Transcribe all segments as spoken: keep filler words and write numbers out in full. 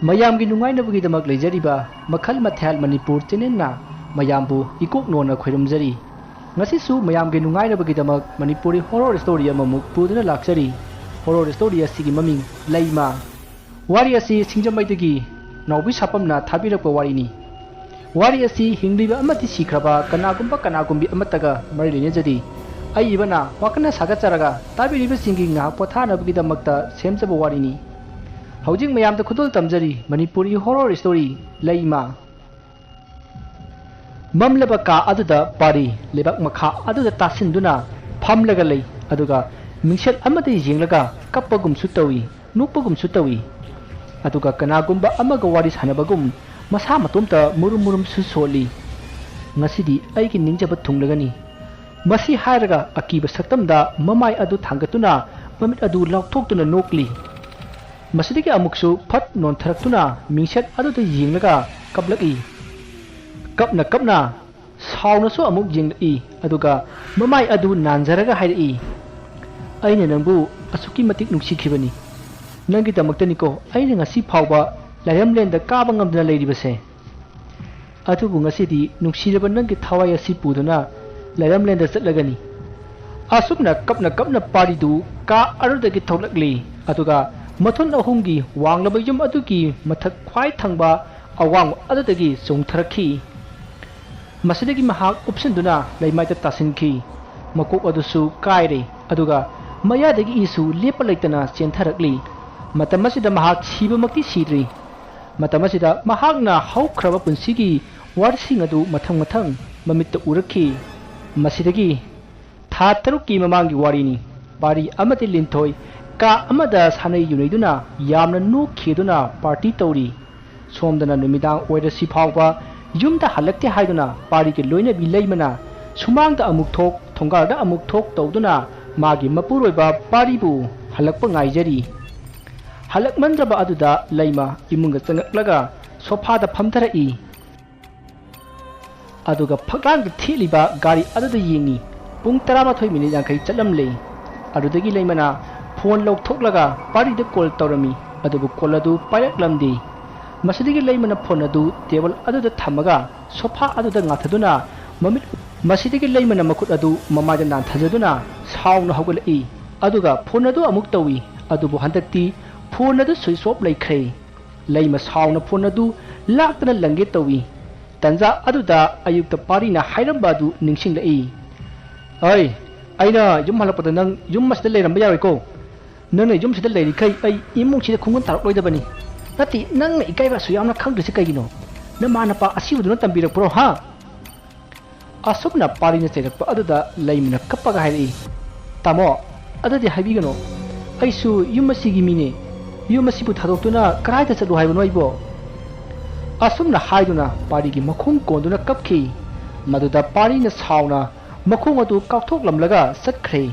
ꯃꯌꯥꯝꯒꯤ ꯅꯨꯡꯉꯥꯏꯅꯕꯒꯤꯗꯃꯛ ꯂꯩꯖꯔꯤꯕ ꯃꯈꯜ ꯃꯊꯦꯜ ꯃꯅꯤꯄꯨꯔ ꯆꯦꯅꯦꯜꯅ ꯃꯌꯥꯝꯕꯨ ꯏꯀꯣꯛ ꯅꯣꯟꯅ ꯈꯣꯏꯔꯨꯝꯖꯔꯤ꯫ ꯉꯁꯤꯁꯨ ꯃꯌꯥꯝꯒꯤ ꯅꯨꯡꯉꯥꯏꯅꯕꯒꯤꯗꯃꯛ ꯃꯅꯤꯄꯨꯔꯤ ꯍꯣꯔꯣꯔ ꯁ꯭ꯇꯣꯔꯤ ꯑꯃꯃꯨꯛ ꯄꯨꯗꯨꯅ ꯂꯥꯛꯆꯔꯤ꯫ ꯍꯣꯔꯣꯔ ꯁ꯭ꯇꯣꯔꯤ ꯑꯁꯤꯒꯤ ꯃꯃꯤꯡ ꯂꯩꯃ꯫ ꯋꯥꯔꯤ ꯑꯁꯤ ꯁꯤꯡꯖꯃꯩꯗꯒꯤ ꯅꯥꯎꯕꯤ ꯁꯥꯄꯝꯅ ꯊꯥꯕꯤꯔꯛꯄ ꯋꯥꯔꯤꯅꯤ꯫ ꯋꯥꯔꯤ ꯑꯁꯤ ꯍꯤꯡꯂꯤꯕ ꯑꯃꯗꯤ ꯁꯤꯈ꯭ꯔꯕ ꯀꯅꯥꯒꯨꯝꯕ ꯀꯅꯥꯒꯨꯝꯕꯤ ꯑꯃꯠꯇꯒ ꯃꯔꯤ ꯂꯩꯅꯖꯗꯦ꯫ ꯑꯏꯕꯅ ꯋꯥꯀꯟꯅ ꯁꯥꯒꯠꯆꯔꯒ ꯇꯥꯕꯤꯔꯤꯕꯁꯤꯡꯒꯤ ꯉꯥꯏꯍꯥꯛ ꯄꯣꯊꯥꯅꯕꯒꯤꯗꯃꯛꯇ ꯁꯦꯝꯖꯕ ꯋꯥꯔꯤꯅꯤ꯫ ꯍꯧꯖꯤꯛ ꯃꯌꯥꯝꯗ ꯈꯨꯗꯣꯜ ꯇꯝꯖꯔꯤ ꯃꯅꯤꯄꯨꯔꯤ ꯍꯣꯔꯣꯔ ꯁ꯭ꯇꯣꯔꯤ ꯂꯩꯃ꯫ ꯃꯝꯂꯕ ꯀꯥ ꯑꯗꯨꯗ ꯄꯥꯔꯤ ꯂꯩꯕꯥꯛ ꯃꯈꯥ ꯑꯗꯨꯗ ꯇꯥꯁꯤꯟꯗꯨꯅ ꯐꯝꯂꯒ ꯂꯩ, ꯑꯗꯨꯒ ꯃꯤꯡꯁꯦꯜ ꯑꯃꯗ ꯌꯦꯡꯂꯒ ꯀꯞꯄꯒꯨꯝꯁꯨ ꯇꯧꯏ, ꯅꯣꯛꯄꯒꯨꯝꯁꯨ ꯇꯧꯏ꯫ ꯑꯗꯨꯒ ꯀꯅꯥꯒꯨꯝꯕ ꯑꯃꯒ ꯋꯥꯔꯤ ꯁꯥꯟꯅꯕꯒꯨꯝ ꯃꯁꯥ ꯃꯇꯣꯝꯇ ꯃꯨꯔꯨꯝ ꯃꯨꯔꯨꯝꯁꯨ ꯁꯣꯜꯂꯤ꯫ "ꯉꯁꯤꯗꯤ ꯑꯩꯒꯤ ꯅꯤꯡꯖꯕ ꯊꯨꯡꯂꯒꯅꯤ"꯫ ꯃꯁꯤ ꯍꯥꯏꯔꯒ ꯑꯀꯤꯕ ꯁꯛꯇꯝꯗ ꯃꯃꯥꯏ ꯑꯗꯨ ꯊꯥꯡꯒꯠꯇꯨꯅ ꯃꯃꯤꯠ ꯑꯗꯨ ꯂꯥꯎꯊꯣꯛꯇꯨꯅ ꯅꯣꯛꯂꯤ꯫ ꯃꯁꯤꯗꯒꯤ ꯑꯃꯨꯛꯁꯨ ꯐꯠ ꯅꯣꯟꯊꯔꯛꯇꯨꯅ ꯃꯤꯡꯁꯦꯜ ꯑꯗꯨꯗ ꯌꯦꯡꯂꯒ ꯀꯞꯂꯛꯏ꯫ ꯀꯞꯅ ꯀꯞꯅ ꯁꯥꯎꯅꯁꯨ ꯑꯃꯨꯛ ꯌꯦꯡꯂꯛꯏ, ꯑꯗꯨꯒ ꯃꯃꯥꯏ ꯑꯗꯨ ꯅꯥꯟꯖꯔꯒ ꯍꯥꯏꯔꯛꯏ, "ꯑꯩꯅ ꯅꯪꯕꯨ ꯑꯁꯨꯛꯀꯤ ꯃꯇꯤꯛ ꯅꯨꯡꯁꯤꯈꯤꯕꯅꯤ꯫ ꯅꯪꯒꯤꯗꯃꯛꯇꯅꯤꯀꯣ ꯑꯩꯅ ꯉꯁꯤ ꯐꯥꯎꯕ ꯂꯥꯏꯔꯝꯂꯦꯟꯗ ꯀꯥꯕ ꯉꯝꯗꯅ ꯂꯩꯔꯤꯕꯁꯦ꯫ ꯑꯗꯨꯕꯨ ꯉꯁꯤꯗꯤ ꯅꯨꯡꯁꯤꯔꯕ ꯅꯪꯒꯤ ꯊꯋꯥꯏ ꯑꯁꯤ ꯄꯨꯗꯨꯅ ꯂꯥꯏꯔꯝꯂꯦꯟꯗ ꯆꯠꯂꯒꯅꯤ"꯫ ꯑꯁꯨꯝꯅ ꯀꯞꯅ ꯀꯞꯅ ꯄꯥꯔꯤꯗꯨ ꯀꯥ ꯑꯗꯨꯗꯒꯤ ꯊꯣꯛꯂꯛꯂꯤ, ꯑꯗꯨꯒ ꯃꯊꯣꯟ ꯑꯍꯨꯝꯒꯤ ꯋꯥꯡꯂꯕ ꯌꯨꯝ ꯑꯗꯨꯒꯤ ꯃꯊꯛ ꯈ꯭ꯋꯥꯏ ꯊꯪꯕ ꯑꯋꯥꯡꯕ ꯑꯗꯨꯗꯒꯤ ꯆꯣꯡꯊꯔꯛꯈꯤ꯫ ꯃꯁꯤꯗꯒꯤ ꯃꯍꯥꯛ ꯎꯞꯁꯤꯟꯗꯨꯅ ꯂꯩꯃꯥꯏꯗ ꯇꯥꯁꯤꯟꯈꯤ꯫ ꯃꯀꯣꯛ ꯑꯗꯨꯁꯨ ꯀꯥꯏꯔꯦ, ꯑꯗꯨꯒ ꯃꯌꯥꯗꯒꯤ ꯏꯁꯨ ꯂꯦꯞꯄ ꯂꯩꯇꯅ ꯆꯦꯟꯊꯔꯛꯂꯤ꯫ ꯃꯇꯝ ꯑꯁꯤꯗ ꯃꯍꯥꯛ ꯁꯤꯕꯃꯛꯇꯤ ꯁꯤꯗ꯭ꯔꯤ꯫ ꯃꯇꯝ ꯑꯁꯤꯗ ꯃꯍꯥꯛꯅ ꯍꯧꯈ꯭ꯔꯕ ꯄꯨꯟꯁꯤꯒꯤ ꯋꯥꯔꯤꯁꯤꯡ ꯑꯗꯨ ꯃꯊꯪ ꯃꯊꯪ ꯃꯃꯤꯠꯇ ꯎꯔꯛꯈꯤ꯫ ꯃꯁꯤꯗꯒꯤ ꯊꯥ ꯇꯔꯨꯛꯀꯤ ꯃꯃꯥꯡꯒꯤ ꯋꯥꯔꯤꯅꯤ꯫ ꯄꯥꯔꯤ ꯑꯃꯗꯤ ꯂꯤꯟꯊꯣꯏ ꯀꯥ ꯑꯃꯗ ꯁꯥꯟꯅꯩ ꯌꯨꯅꯩꯗꯨꯅ ꯌꯥꯝꯅ ꯅꯣꯛꯈꯤꯗꯨꯅ ꯄꯥꯔꯇꯤ ꯇꯧꯔꯤ꯫ ꯁꯣꯝꯗꯅ ꯅꯨꯃꯤꯗꯥꯡ ꯑꯣꯏꯔꯁꯤ ꯐꯥꯎꯕ ꯌꯨꯝꯗ ꯍꯜꯂꯛꯇꯦ ꯍꯥꯏꯗꯨꯅ ꯄꯥꯔꯤꯒꯤ ꯂꯣꯏꯅꯕꯤ ꯂꯩꯃꯅ ꯁꯨꯃꯥꯡꯗ ꯑꯃꯨꯛ ꯊꯣꯛ, ꯊꯣꯡꯒꯥꯜꯗ ꯑꯃꯨꯛ ꯊꯣꯛ ꯇꯧꯗꯨꯅ ꯃꯥꯒꯤ ꯃꯄꯨꯔꯣꯏꯕ ꯄꯥꯔꯤꯕꯨ ꯍꯜꯂꯛꯄ ꯉꯥꯏꯖꯔꯤ꯫ ꯍꯜꯂꯛꯃꯟꯗ꯭ꯔꯕ ꯑꯗꯨꯗ ꯂꯩꯃ ꯏꯃꯨꯡꯗ ꯆꯪꯉꯛꯂꯒ ꯁꯣꯐꯥꯗ ꯐꯝꯊꯔꯛꯏ꯫ ꯑꯗꯨꯒ ꯐꯛꯂꯥꯡꯗ ꯊꯦꯠꯂꯤꯕ ꯒꯥꯔꯤ ꯑꯗꯨꯗ ꯌꯦꯡꯉꯤ꯫ ꯄꯨꯡ ꯇꯔꯥꯃꯥꯊꯣꯏ ꯃꯤꯅꯤꯠ ꯌꯥꯡꯈꯩ ꯆꯠꯂꯝꯂꯦ꯫ ꯑꯗꯨꯗꯒꯤ ꯂꯩꯃꯅ ꯐꯣꯟ ꯂꯧꯊꯣꯛꯂꯒ ꯄꯥꯔꯤꯗ ꯀꯣꯜ ꯇꯧꯔꯝꯃꯤ, ꯑꯗꯨꯕꯨ ꯀꯣꯜ ꯑꯗꯨ ꯄꯥꯏꯔꯛꯂꯝꯗꯦ꯫ ꯃꯁꯤꯗꯒꯤ ꯂꯩꯃꯅ ꯐꯣꯟ ꯑꯗꯨ ꯇꯦꯕꯜ ꯑꯗꯨꯗ ꯊꯝꯃꯒ ꯁꯣꯐꯥ ꯑꯗꯨꯗ ꯉꯥꯊꯗꯨꯅ ꯃꯃꯤꯠ, ꯃꯁꯤꯗꯒꯤ ꯂꯩꯃꯅ ꯃꯈꯨꯠ ꯑꯗꯨ ꯃꯃꯥꯏꯗ ꯅꯥꯟꯊꯖꯗꯨꯅ ꯁꯥꯎꯅ ꯍꯧꯒꯠꯂꯛꯏ꯫ ꯑꯗꯨꯒ ꯐꯣꯟ ꯑꯗꯨ ꯑꯃꯨꯛ ꯇꯧꯏ꯫ ꯑꯗꯨꯕꯨ ꯍꯟꯗꯛꯇꯤ ꯐꯣꯟ ꯑꯗꯨ switch off ꯂꯩꯈ꯭ꯔꯦ꯫ ꯂꯩꯃ ꯁꯥꯎꯅ ꯐꯣꯟ ꯑꯗꯨ ꯂꯥꯛꯇꯅ ꯂꯪꯒꯦ ꯇꯧꯏ꯫ ꯇꯟꯖꯥ ꯑꯗꯨꯗ ꯑꯌꯨꯛꯇ ꯄꯥꯔꯤꯅ ꯍꯥꯏꯔꯝꯕ ꯑꯗꯨ ꯅꯤꯡꯁꯤꯡꯂꯛꯏ꯫ "ꯑꯩ, ꯑꯩꯅ ꯌꯨꯝ ꯍꯜꯂꯛꯄꯗ ꯅꯪ ꯌꯨꯝ ꯑꯁꯤꯗ ꯂꯩꯔꯝꯕ ꯌꯥꯔꯣꯏꯀꯣ꯫ ꯅꯪꯅ ꯌꯨꯝꯁꯤꯗ ꯂꯩꯔꯤꯈꯩ ꯑꯩ ꯏꯃꯨꯡꯁꯤꯗ ꯈꯣꯡꯒꯨꯟ ꯇꯥꯔꯛꯂꯣꯏꯗꯕꯅꯤ꯫ ꯅꯠꯇꯦ, ꯅꯪꯅ ꯏꯀꯥꯏꯕ ꯑꯁꯨꯛ ꯌꯥꯝꯅ ꯈꯪꯗ꯭ꯔꯤꯁꯤ ꯀꯩꯒꯤꯅꯣ? ꯅꯃꯥ ꯅꯄꯥ ꯑꯁꯤꯕꯗꯨꯅ ꯇꯝꯕꯤꯔꯛꯄ꯭ꯔꯣ, ꯍꯥ?" ꯑꯁꯨꯝꯅ ꯄꯥꯔꯤꯅ ꯆꯩꯔꯛꯄ ꯑꯗꯨꯗ ꯂꯩꯃꯅ ꯀꯞꯄꯒ ꯍꯥꯏꯔꯛꯏ, "ꯇꯥꯃꯣ, ꯑꯗꯨꯗꯤ ꯍꯥꯏꯕꯤꯒꯅꯨ꯫ ꯑꯩꯁꯨ ꯌꯨꯝ ꯑꯁꯤꯒꯤ ꯃꯤꯅꯦ꯫ ꯌꯨꯝ ꯑꯁꯤꯕꯨ ꯊꯥꯗꯣꯛꯇꯨꯅ ꯀꯗꯥꯏꯗ ꯆꯠꯂꯨ ꯍꯥꯏꯕꯅꯣ ꯑꯩꯕꯣ?" ꯑꯁꯨꯝꯅ ꯍꯥꯏꯗꯨꯅ ꯄꯥꯔꯤꯒꯤ ꯃꯈꯣꯡ ꯀꯣꯟꯗꯨꯅ ꯀꯞꯈꯤ꯫ ꯃꯗꯨꯗ ꯄꯥꯔꯤꯅ ꯁꯥꯎꯅ ꯃꯈꯣꯡ ꯑꯗꯨ ꯀꯥꯎꯊꯣꯛꯂꯝꯂꯒ ꯆꯠꯈ꯭ꯔꯦ꯫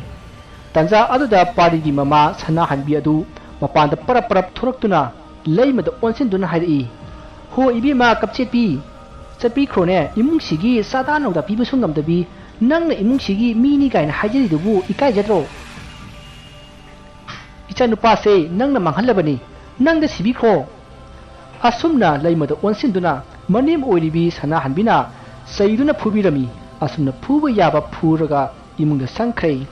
ꯇꯟꯖꯥ ꯑꯗꯨꯗ ꯄꯥꯔꯤꯒꯤ ꯃꯃꯥ ꯁꯅꯥꯍꯟꯕꯤ ꯑꯗꯨ ꯃꯄꯥꯟꯗ ꯄꯔꯞ ꯄꯔꯞ ꯊꯣꯔꯛꯇꯨꯅ ꯂꯩꯃꯗ ꯑꯣꯟꯁꯤꯟꯗꯨꯅ ꯍꯥꯏꯔꯛꯏ, "ꯍꯣ ꯏꯕꯦꯝꯃ ꯀꯞꯆꯦꯠꯄꯤ, ꯆꯠꯄꯤꯈ꯭ꯔꯣꯅꯦ꯫ ꯏꯃꯨꯡꯁꯤꯒꯤ ꯆꯥꯗꯥ ꯅꯧꯗꯥ ꯄꯤꯕꯁꯨ ꯉꯝꯗꯕꯤ ꯅꯪꯅ ꯏꯃꯨꯡꯁꯤꯒꯤ ꯃꯤꯅꯤ ꯀꯥꯏꯅ ꯍꯥꯏꯖꯔꯤꯗꯨꯕꯨ ꯏꯀꯥꯏꯖꯗ꯭ꯔꯣ? ꯏꯆꯥꯅꯨꯄꯥꯁꯦ ꯅꯪꯅ ꯃꯥꯡꯍꯜꯂꯕꯅꯤ꯫ ꯅꯪꯗ ꯁꯤꯕꯤꯈ꯭ꯔꯣ!" ꯑꯁꯨꯝꯅ ꯂꯩꯃꯗ ꯑꯣꯟꯁꯤꯟꯗꯨꯅ ꯃꯅꯦꯝ ꯑꯣꯏꯔꯤꯕꯤ ꯁꯅꯥꯍꯟꯕꯤꯅ ꯆꯩꯗꯨꯅ ꯐꯨꯕꯤꯔꯝꯃꯤ꯫ ꯑꯁꯨꯝꯅ ꯐꯨꯕ ꯌꯥꯕ ꯐꯨꯔꯒ ꯏꯃꯨꯡꯗ ꯆꯪꯈ꯭ꯔꯦ꯫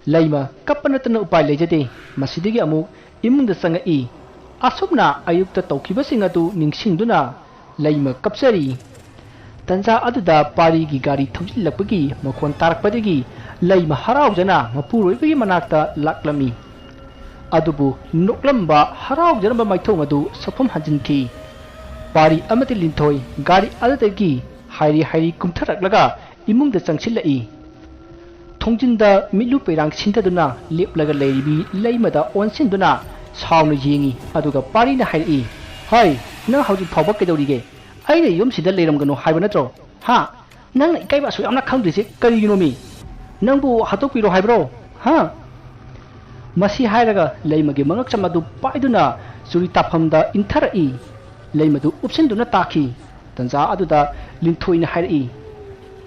ꯂꯩꯃ ꯀꯞꯄ ꯅꯠꯇꯅ ꯎꯄꯥꯏ ꯂꯩꯖꯗꯦ꯫ ꯃꯁꯤꯗꯒꯤ ꯑꯃꯨꯛ ꯏꯃꯨꯡꯗ ꯆꯪꯉꯛꯏ꯫ ꯑꯁꯨꯝꯅ ꯑꯌꯨꯛꯇ ꯇꯧꯈꯤꯕꯁꯤꯡ ꯑꯗꯨ ꯅꯤꯡꯁꯤꯡꯗꯨꯅ ꯂꯩꯃ ꯀꯞꯆꯔꯤ꯫ ꯇꯟꯖꯥ ꯑꯗꯨꯗ ꯄꯥꯔꯤꯒꯤ ꯒꯥꯔꯤ ꯊꯧꯖꯤꯜꯂꯛꯄꯒꯤ ꯃꯈꯣꯟ ꯇꯥꯔꯛꯄꯗꯒꯤ ꯂꯩꯃ ꯍꯔꯥꯎꯖꯅ ꯃꯄꯨꯔꯣꯏꯕꯒꯤ ꯃꯅꯥꯛꯇ ꯂꯥꯛꯂꯝꯃꯤ꯫ ꯑꯗꯨꯕꯨ ꯅꯣꯛꯂꯝꯕ ꯍꯔꯥꯎꯖꯔꯝꯕ ꯃꯥꯏꯊꯣꯡ ꯑꯗꯨ ꯁꯛꯐꯝ ꯍꯟꯖꯤꯟꯈꯤ꯫ ꯄꯥꯔꯤ ꯑꯃꯗꯤ ꯂꯤꯟꯊꯣꯏ ꯒꯥꯔꯤ ꯑꯗꯨꯗꯒꯤ ꯍꯥꯏꯔꯤ ꯍꯥꯏꯔꯤ ꯀꯨꯝꯊꯔꯛꯂꯒ ꯏꯃꯨꯡꯗ ꯆꯪꯁꯤꯜꯂꯛꯏ꯫ ꯊꯣꯡꯖꯤꯟꯗ ꯃꯤꯠꯂꯨ ꯄꯩꯔꯥꯡ ꯁꯤꯟꯊꯗꯨꯅ ꯂꯦꯞꯂꯒ ꯂꯩꯔꯤꯕꯤ ꯂꯩꯃꯗ ꯑꯣꯟꯁꯤꯟꯗꯨꯅ ꯁꯥꯎꯅ ꯌꯦꯡꯏ꯫ ꯑꯗꯨꯒ ꯄꯥꯔꯤꯅ ꯍꯥꯏꯔꯛꯏ, "ꯍꯩ, ꯅꯪ ꯍꯧꯖꯤꯛ ꯐꯥꯎꯕ ꯀꯩꯗꯧꯔꯤꯒꯦ? ꯑꯩꯅ ꯌꯨꯝꯁꯤꯗ ꯂꯩꯔꯝꯒꯅꯨ ꯍꯥꯏꯕ ꯅꯠꯇ꯭ꯔꯣ? ꯍꯥ? ꯅꯪꯅ ꯏꯀꯥꯏꯕ ꯑꯁꯨꯛ ꯌꯥꯝꯅ ꯈꯪꯗ꯭ꯔꯤꯁꯦ ꯀꯔꯤꯒꯤꯅꯣꯃꯤ? ꯅꯪꯕꯨ ꯍꯥꯠꯇꯣꯛꯄꯤꯔꯣ ꯍꯥꯏꯕ꯭ꯔꯣ? ꯍꯥ?" ꯃꯁꯤ ꯍꯥꯏꯔꯒ ꯂꯩꯃꯒꯤ ꯃꯉꯛꯁꯝ ꯑꯗꯨ ꯄꯥꯏꯗꯨꯅ ꯆꯨꯔꯤ ꯇꯥꯐꯝꯗ ꯏꯟꯊꯔꯛꯏ꯫ ꯂꯩꯃꯗꯨ ꯎꯞꯁꯤꯟꯗꯨꯅ ꯇꯥꯈꯤ꯫ ꯇꯟꯖꯥ ꯑꯗꯨꯗ ꯂꯤꯟꯊꯣꯏꯅ ꯍꯥꯏꯔꯛꯏ,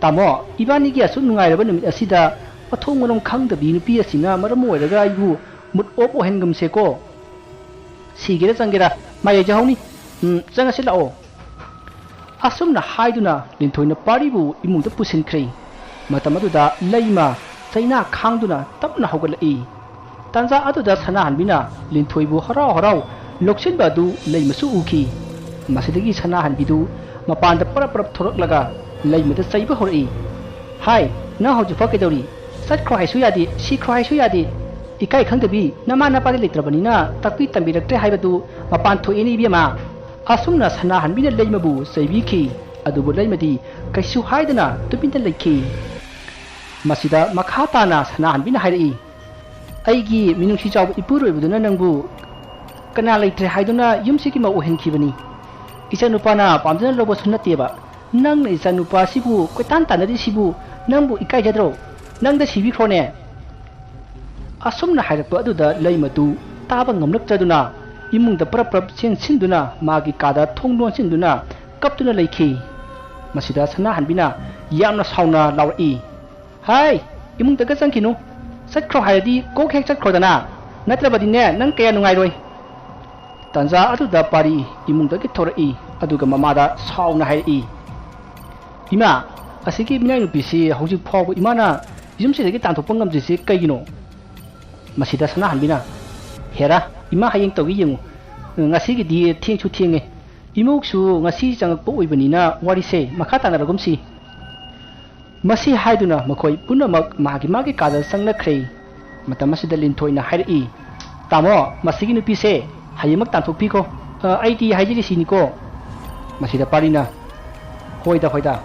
"ꯇꯥꯃꯣ, ꯏꯕꯥꯅꯤꯒꯤ ꯑꯁꯨꯛ ꯅꯨꯡꯉꯥꯏꯔꯕ ꯅꯨꯃꯤꯠ ꯑꯁꯤꯗ ꯃꯊꯣꯡ ꯃꯔꯝ ꯈꯪꯗꯕꯤ ꯅꯨꯄꯤ ꯑꯁꯤꯅ ꯃꯔꯝ ꯑꯣꯏꯔꯒ ꯑꯩꯕꯨ mood off ꯑꯣꯏꯍꯟꯒꯨꯝꯁꯦꯀꯣ꯫ ꯁꯤꯒꯦꯔꯥ ꯆꯪꯒꯦꯔꯥ ꯃꯥ ꯌꯥꯏꯖꯍꯧꯅꯤ꯫ "ꯎꯝ, ꯆꯪꯉꯁꯤ ꯂꯥꯛꯑꯣ꯫" ꯑꯁꯨꯝꯅ ꯍꯥꯏꯗꯨꯅ ꯂꯤꯟꯊꯣꯏꯅ ꯄꯥꯔꯤꯕꯨ ꯏꯃꯨꯡꯗ ꯄꯨꯁꯤꯟꯈ꯭ꯔꯦ꯫ ꯃꯇꯝ ꯑꯗꯨꯗ ꯂꯩꯃ ꯆꯩꯅꯥ ꯈꯥꯡꯗꯨꯅ ꯇꯞꯅ ꯍꯧꯒꯠꯂꯛꯏ꯫ ꯇꯥꯟꯖꯥ ꯑꯗꯨꯗ ꯁꯅꯥꯍꯟꯕꯤꯅ ꯂꯤꯟꯊꯣꯏꯕꯨ ꯍꯔꯥꯎ ꯍꯔꯥꯎ ꯂꯧꯁꯤꯟꯕ ꯑꯗꯨ ꯂꯩꯃꯁꯨ ꯎꯈꯤ꯫ ꯃꯁꯤꯗꯒꯤ ꯁꯅꯥꯍꯟꯕꯤꯗꯨ ꯃꯄꯥꯟꯗ ꯄꯔꯞ ꯄꯔꯞ ꯊꯣꯔꯛꯂꯒ ꯂꯩꯃꯗ ꯆꯩꯕ ꯍꯧꯔꯛꯏ꯫ "ꯍꯥꯏ, ꯅꯪ ꯍꯧꯖꯤꯛꯐꯥꯎ ꯀꯩꯗꯧꯔꯤ? ꯆꯠꯈ꯭ꯔꯣ ꯍꯥꯏꯁꯨ ꯌꯥꯗꯦ, ꯁꯤꯈ꯭ꯔꯣ ꯍꯥꯏꯁꯨ ꯌꯥꯗꯦ꯫ ꯏꯀꯥꯏ ꯈꯪꯗꯕꯤ, ꯅꯃꯥ ꯅꯄꯥꯗꯤ ꯂꯩꯇ꯭ꯔꯕꯅꯤꯅ ꯇꯥꯛꯄꯤ ꯇꯝꯕꯤꯔꯛꯇ꯭ꯔꯦ ꯍꯥꯏꯕꯗꯨ ꯃꯄꯥꯟ ꯊꯣꯛꯏꯅꯦ ꯏꯕꯦꯝꯃ꯫" ꯑꯁꯨꯝꯅ ꯁꯅꯥꯍꯟꯕꯤꯅ ꯂꯩꯃꯕꯨ ꯆꯩꯕꯤꯈꯤ꯫ ꯑꯗꯨꯕꯨ ꯂꯩꯃꯗꯤ ꯀꯩꯁꯨ ꯍꯥꯏꯗꯅ ꯇꯨꯃꯤꯟꯅ ꯂꯩꯈꯤ꯫ ꯃꯁꯤꯗ ꯃꯈꯥ ꯇꯥꯅ ꯁꯅꯥꯍꯟꯕꯤꯅ ꯍꯥꯏꯔꯛꯏ, "ꯑꯩꯒꯤ ꯃꯤꯅꯨꯡꯁꯤ ꯆꯥꯎꯕ ꯏꯄꯨꯔꯣꯏꯕꯗꯨꯅ ꯅꯪꯕꯨ ꯀꯅꯥ ꯂꯩꯇ꯭ꯔꯦ ꯍꯥꯏꯗꯨꯅ ꯌꯨꯝꯁꯤꯒꯤ ꯃꯧ ꯑꯣꯏꯍꯟꯈꯤꯕꯅꯤ꯫ ꯏꯆꯥꯅꯨꯄꯥꯅ ꯄꯥꯝꯖꯅ ꯂꯧꯕꯁꯨ ꯅꯠꯇꯦꯕ꯫ ꯅꯪꯅ ꯏꯆꯥꯅꯨꯄꯥꯁꯤꯕꯨ ꯀꯣꯏꯇꯥꯟ ꯇꯥꯟꯅꯔꯤꯁꯤꯕꯨ ꯅꯪꯕꯨ ꯏꯀꯥꯏꯖꯗ꯭ꯔꯣ? ꯅꯪꯗ ꯁꯤꯕꯤꯈ꯭ꯔꯣꯅꯦ꯫" ꯑꯁꯨꯝꯅ ꯍꯥꯏꯔꯛꯄ ꯑꯗꯨꯗ ꯂꯩꯃꯗꯨ ꯇꯥꯕ ꯉꯝꯂꯛꯇ꯭ꯔꯗꯨꯅ ꯏꯃꯨꯡꯗ ꯄ꯭ꯔꯞ ꯄ꯭ꯔꯞ ꯆꯦꯟꯁꯤꯟꯗꯨꯅ ꯃꯥꯒꯤ ꯀꯥꯗ ꯊꯣꯡ ꯂꯣꯟꯁꯤꯟꯗꯨꯅ ꯀꯞꯇꯨꯅ ꯂꯩꯈꯤ꯫ ꯃꯁꯤꯗ ꯁꯅꯥꯍꯟꯕꯤꯅ ꯌꯥꯝꯅ ꯁꯥꯎꯅ ꯂꯥꯎꯔꯛꯏ, "ꯍꯥꯏ, ꯏꯃꯨꯡꯗꯒ ꯆꯪꯈꯤꯅꯨ꯫ ꯆꯠꯈ꯭ꯔꯣ ꯍꯥꯏꯔꯗꯤ ꯀꯣꯛ ꯍꯦꯛ ꯆꯠꯈ꯭ꯔꯣꯗꯅ, ꯅꯠꯇ꯭ꯔꯕꯗꯤꯅꯦ ꯅꯪ ꯀꯌꯥ ꯅꯨꯡꯉꯥꯏꯔꯣꯏ꯫" ꯇꯥꯟꯖꯥ ꯑꯗꯨꯗ ꯄꯥꯔꯤ ꯏꯃꯨꯡꯗꯒꯤ ꯊꯣꯔꯛꯏ, ꯑꯗꯨꯒ ꯃꯃꯥꯗ ꯁꯥꯎꯅ ꯍꯥꯏꯔꯛꯏ, "ꯏꯃꯥ, ꯑꯁꯤꯒꯤ ꯃꯤꯅꯥꯏ ꯅꯨꯄꯤꯁꯤ ꯍꯧꯖꯤꯛ ꯐꯥꯎꯕ ꯏꯃꯥꯅ ꯌꯨꯝꯁꯤꯗꯒꯤ ꯇꯥꯟꯊꯣꯛꯄ ꯉꯝꯗ꯭ꯔꯤꯁꯤ ꯀꯩꯒꯤꯅꯣ?" ꯃꯁꯤꯗ ꯁꯅꯥꯍꯟꯕꯤꯅ, "ꯍꯦꯔꯥ, ꯏꯃꯥ ꯍꯌꯦꯡ ꯇꯧꯒꯦ ꯌꯦꯡꯉꯨ꯫ ꯉꯁꯤꯒꯤꯗꯤ ꯊꯦꯡꯁꯨ ꯊꯦꯡꯉꯦ꯫ ꯏꯃꯧꯁꯨ ꯉꯁꯤ ꯆꯪꯉꯛꯄ ꯑꯣꯏꯕꯅꯤꯅ ꯋꯥꯔꯤꯁꯦ ꯃꯈꯥ ꯇꯥꯅꯔꯒꯨꯝꯁꯤ꯫" ꯃꯁꯤ ꯍꯥꯏꯗꯨꯅ ꯃꯈꯣꯏ ꯄꯨꯝꯅꯃꯛ ꯃꯥꯒꯤ ꯃꯥꯒꯤ ꯀꯥꯗ ꯆꯪꯅꯈ꯭ꯔꯦ꯫ ꯃꯇꯝ ꯑꯁꯤꯗ ꯂꯤꯟꯊꯣꯏꯅ ꯍꯥꯏꯔꯛꯏ, "ꯇꯥꯃꯣ, ꯃꯁꯤꯒꯤ ꯅꯨꯄꯤꯁꯦ ꯍꯌꯦꯡꯃꯛ ꯇꯥꯟꯊꯣꯛꯄꯤꯈꯣ꯫ ꯑ, ꯑꯩꯗꯤ ꯍꯥꯏꯖꯔꯤꯁꯤꯅꯤꯀꯣ꯫" ꯃꯁꯤꯗ ꯄꯥꯔꯤꯅ, "ꯍꯣꯏꯗ, ꯍꯣꯏꯗ,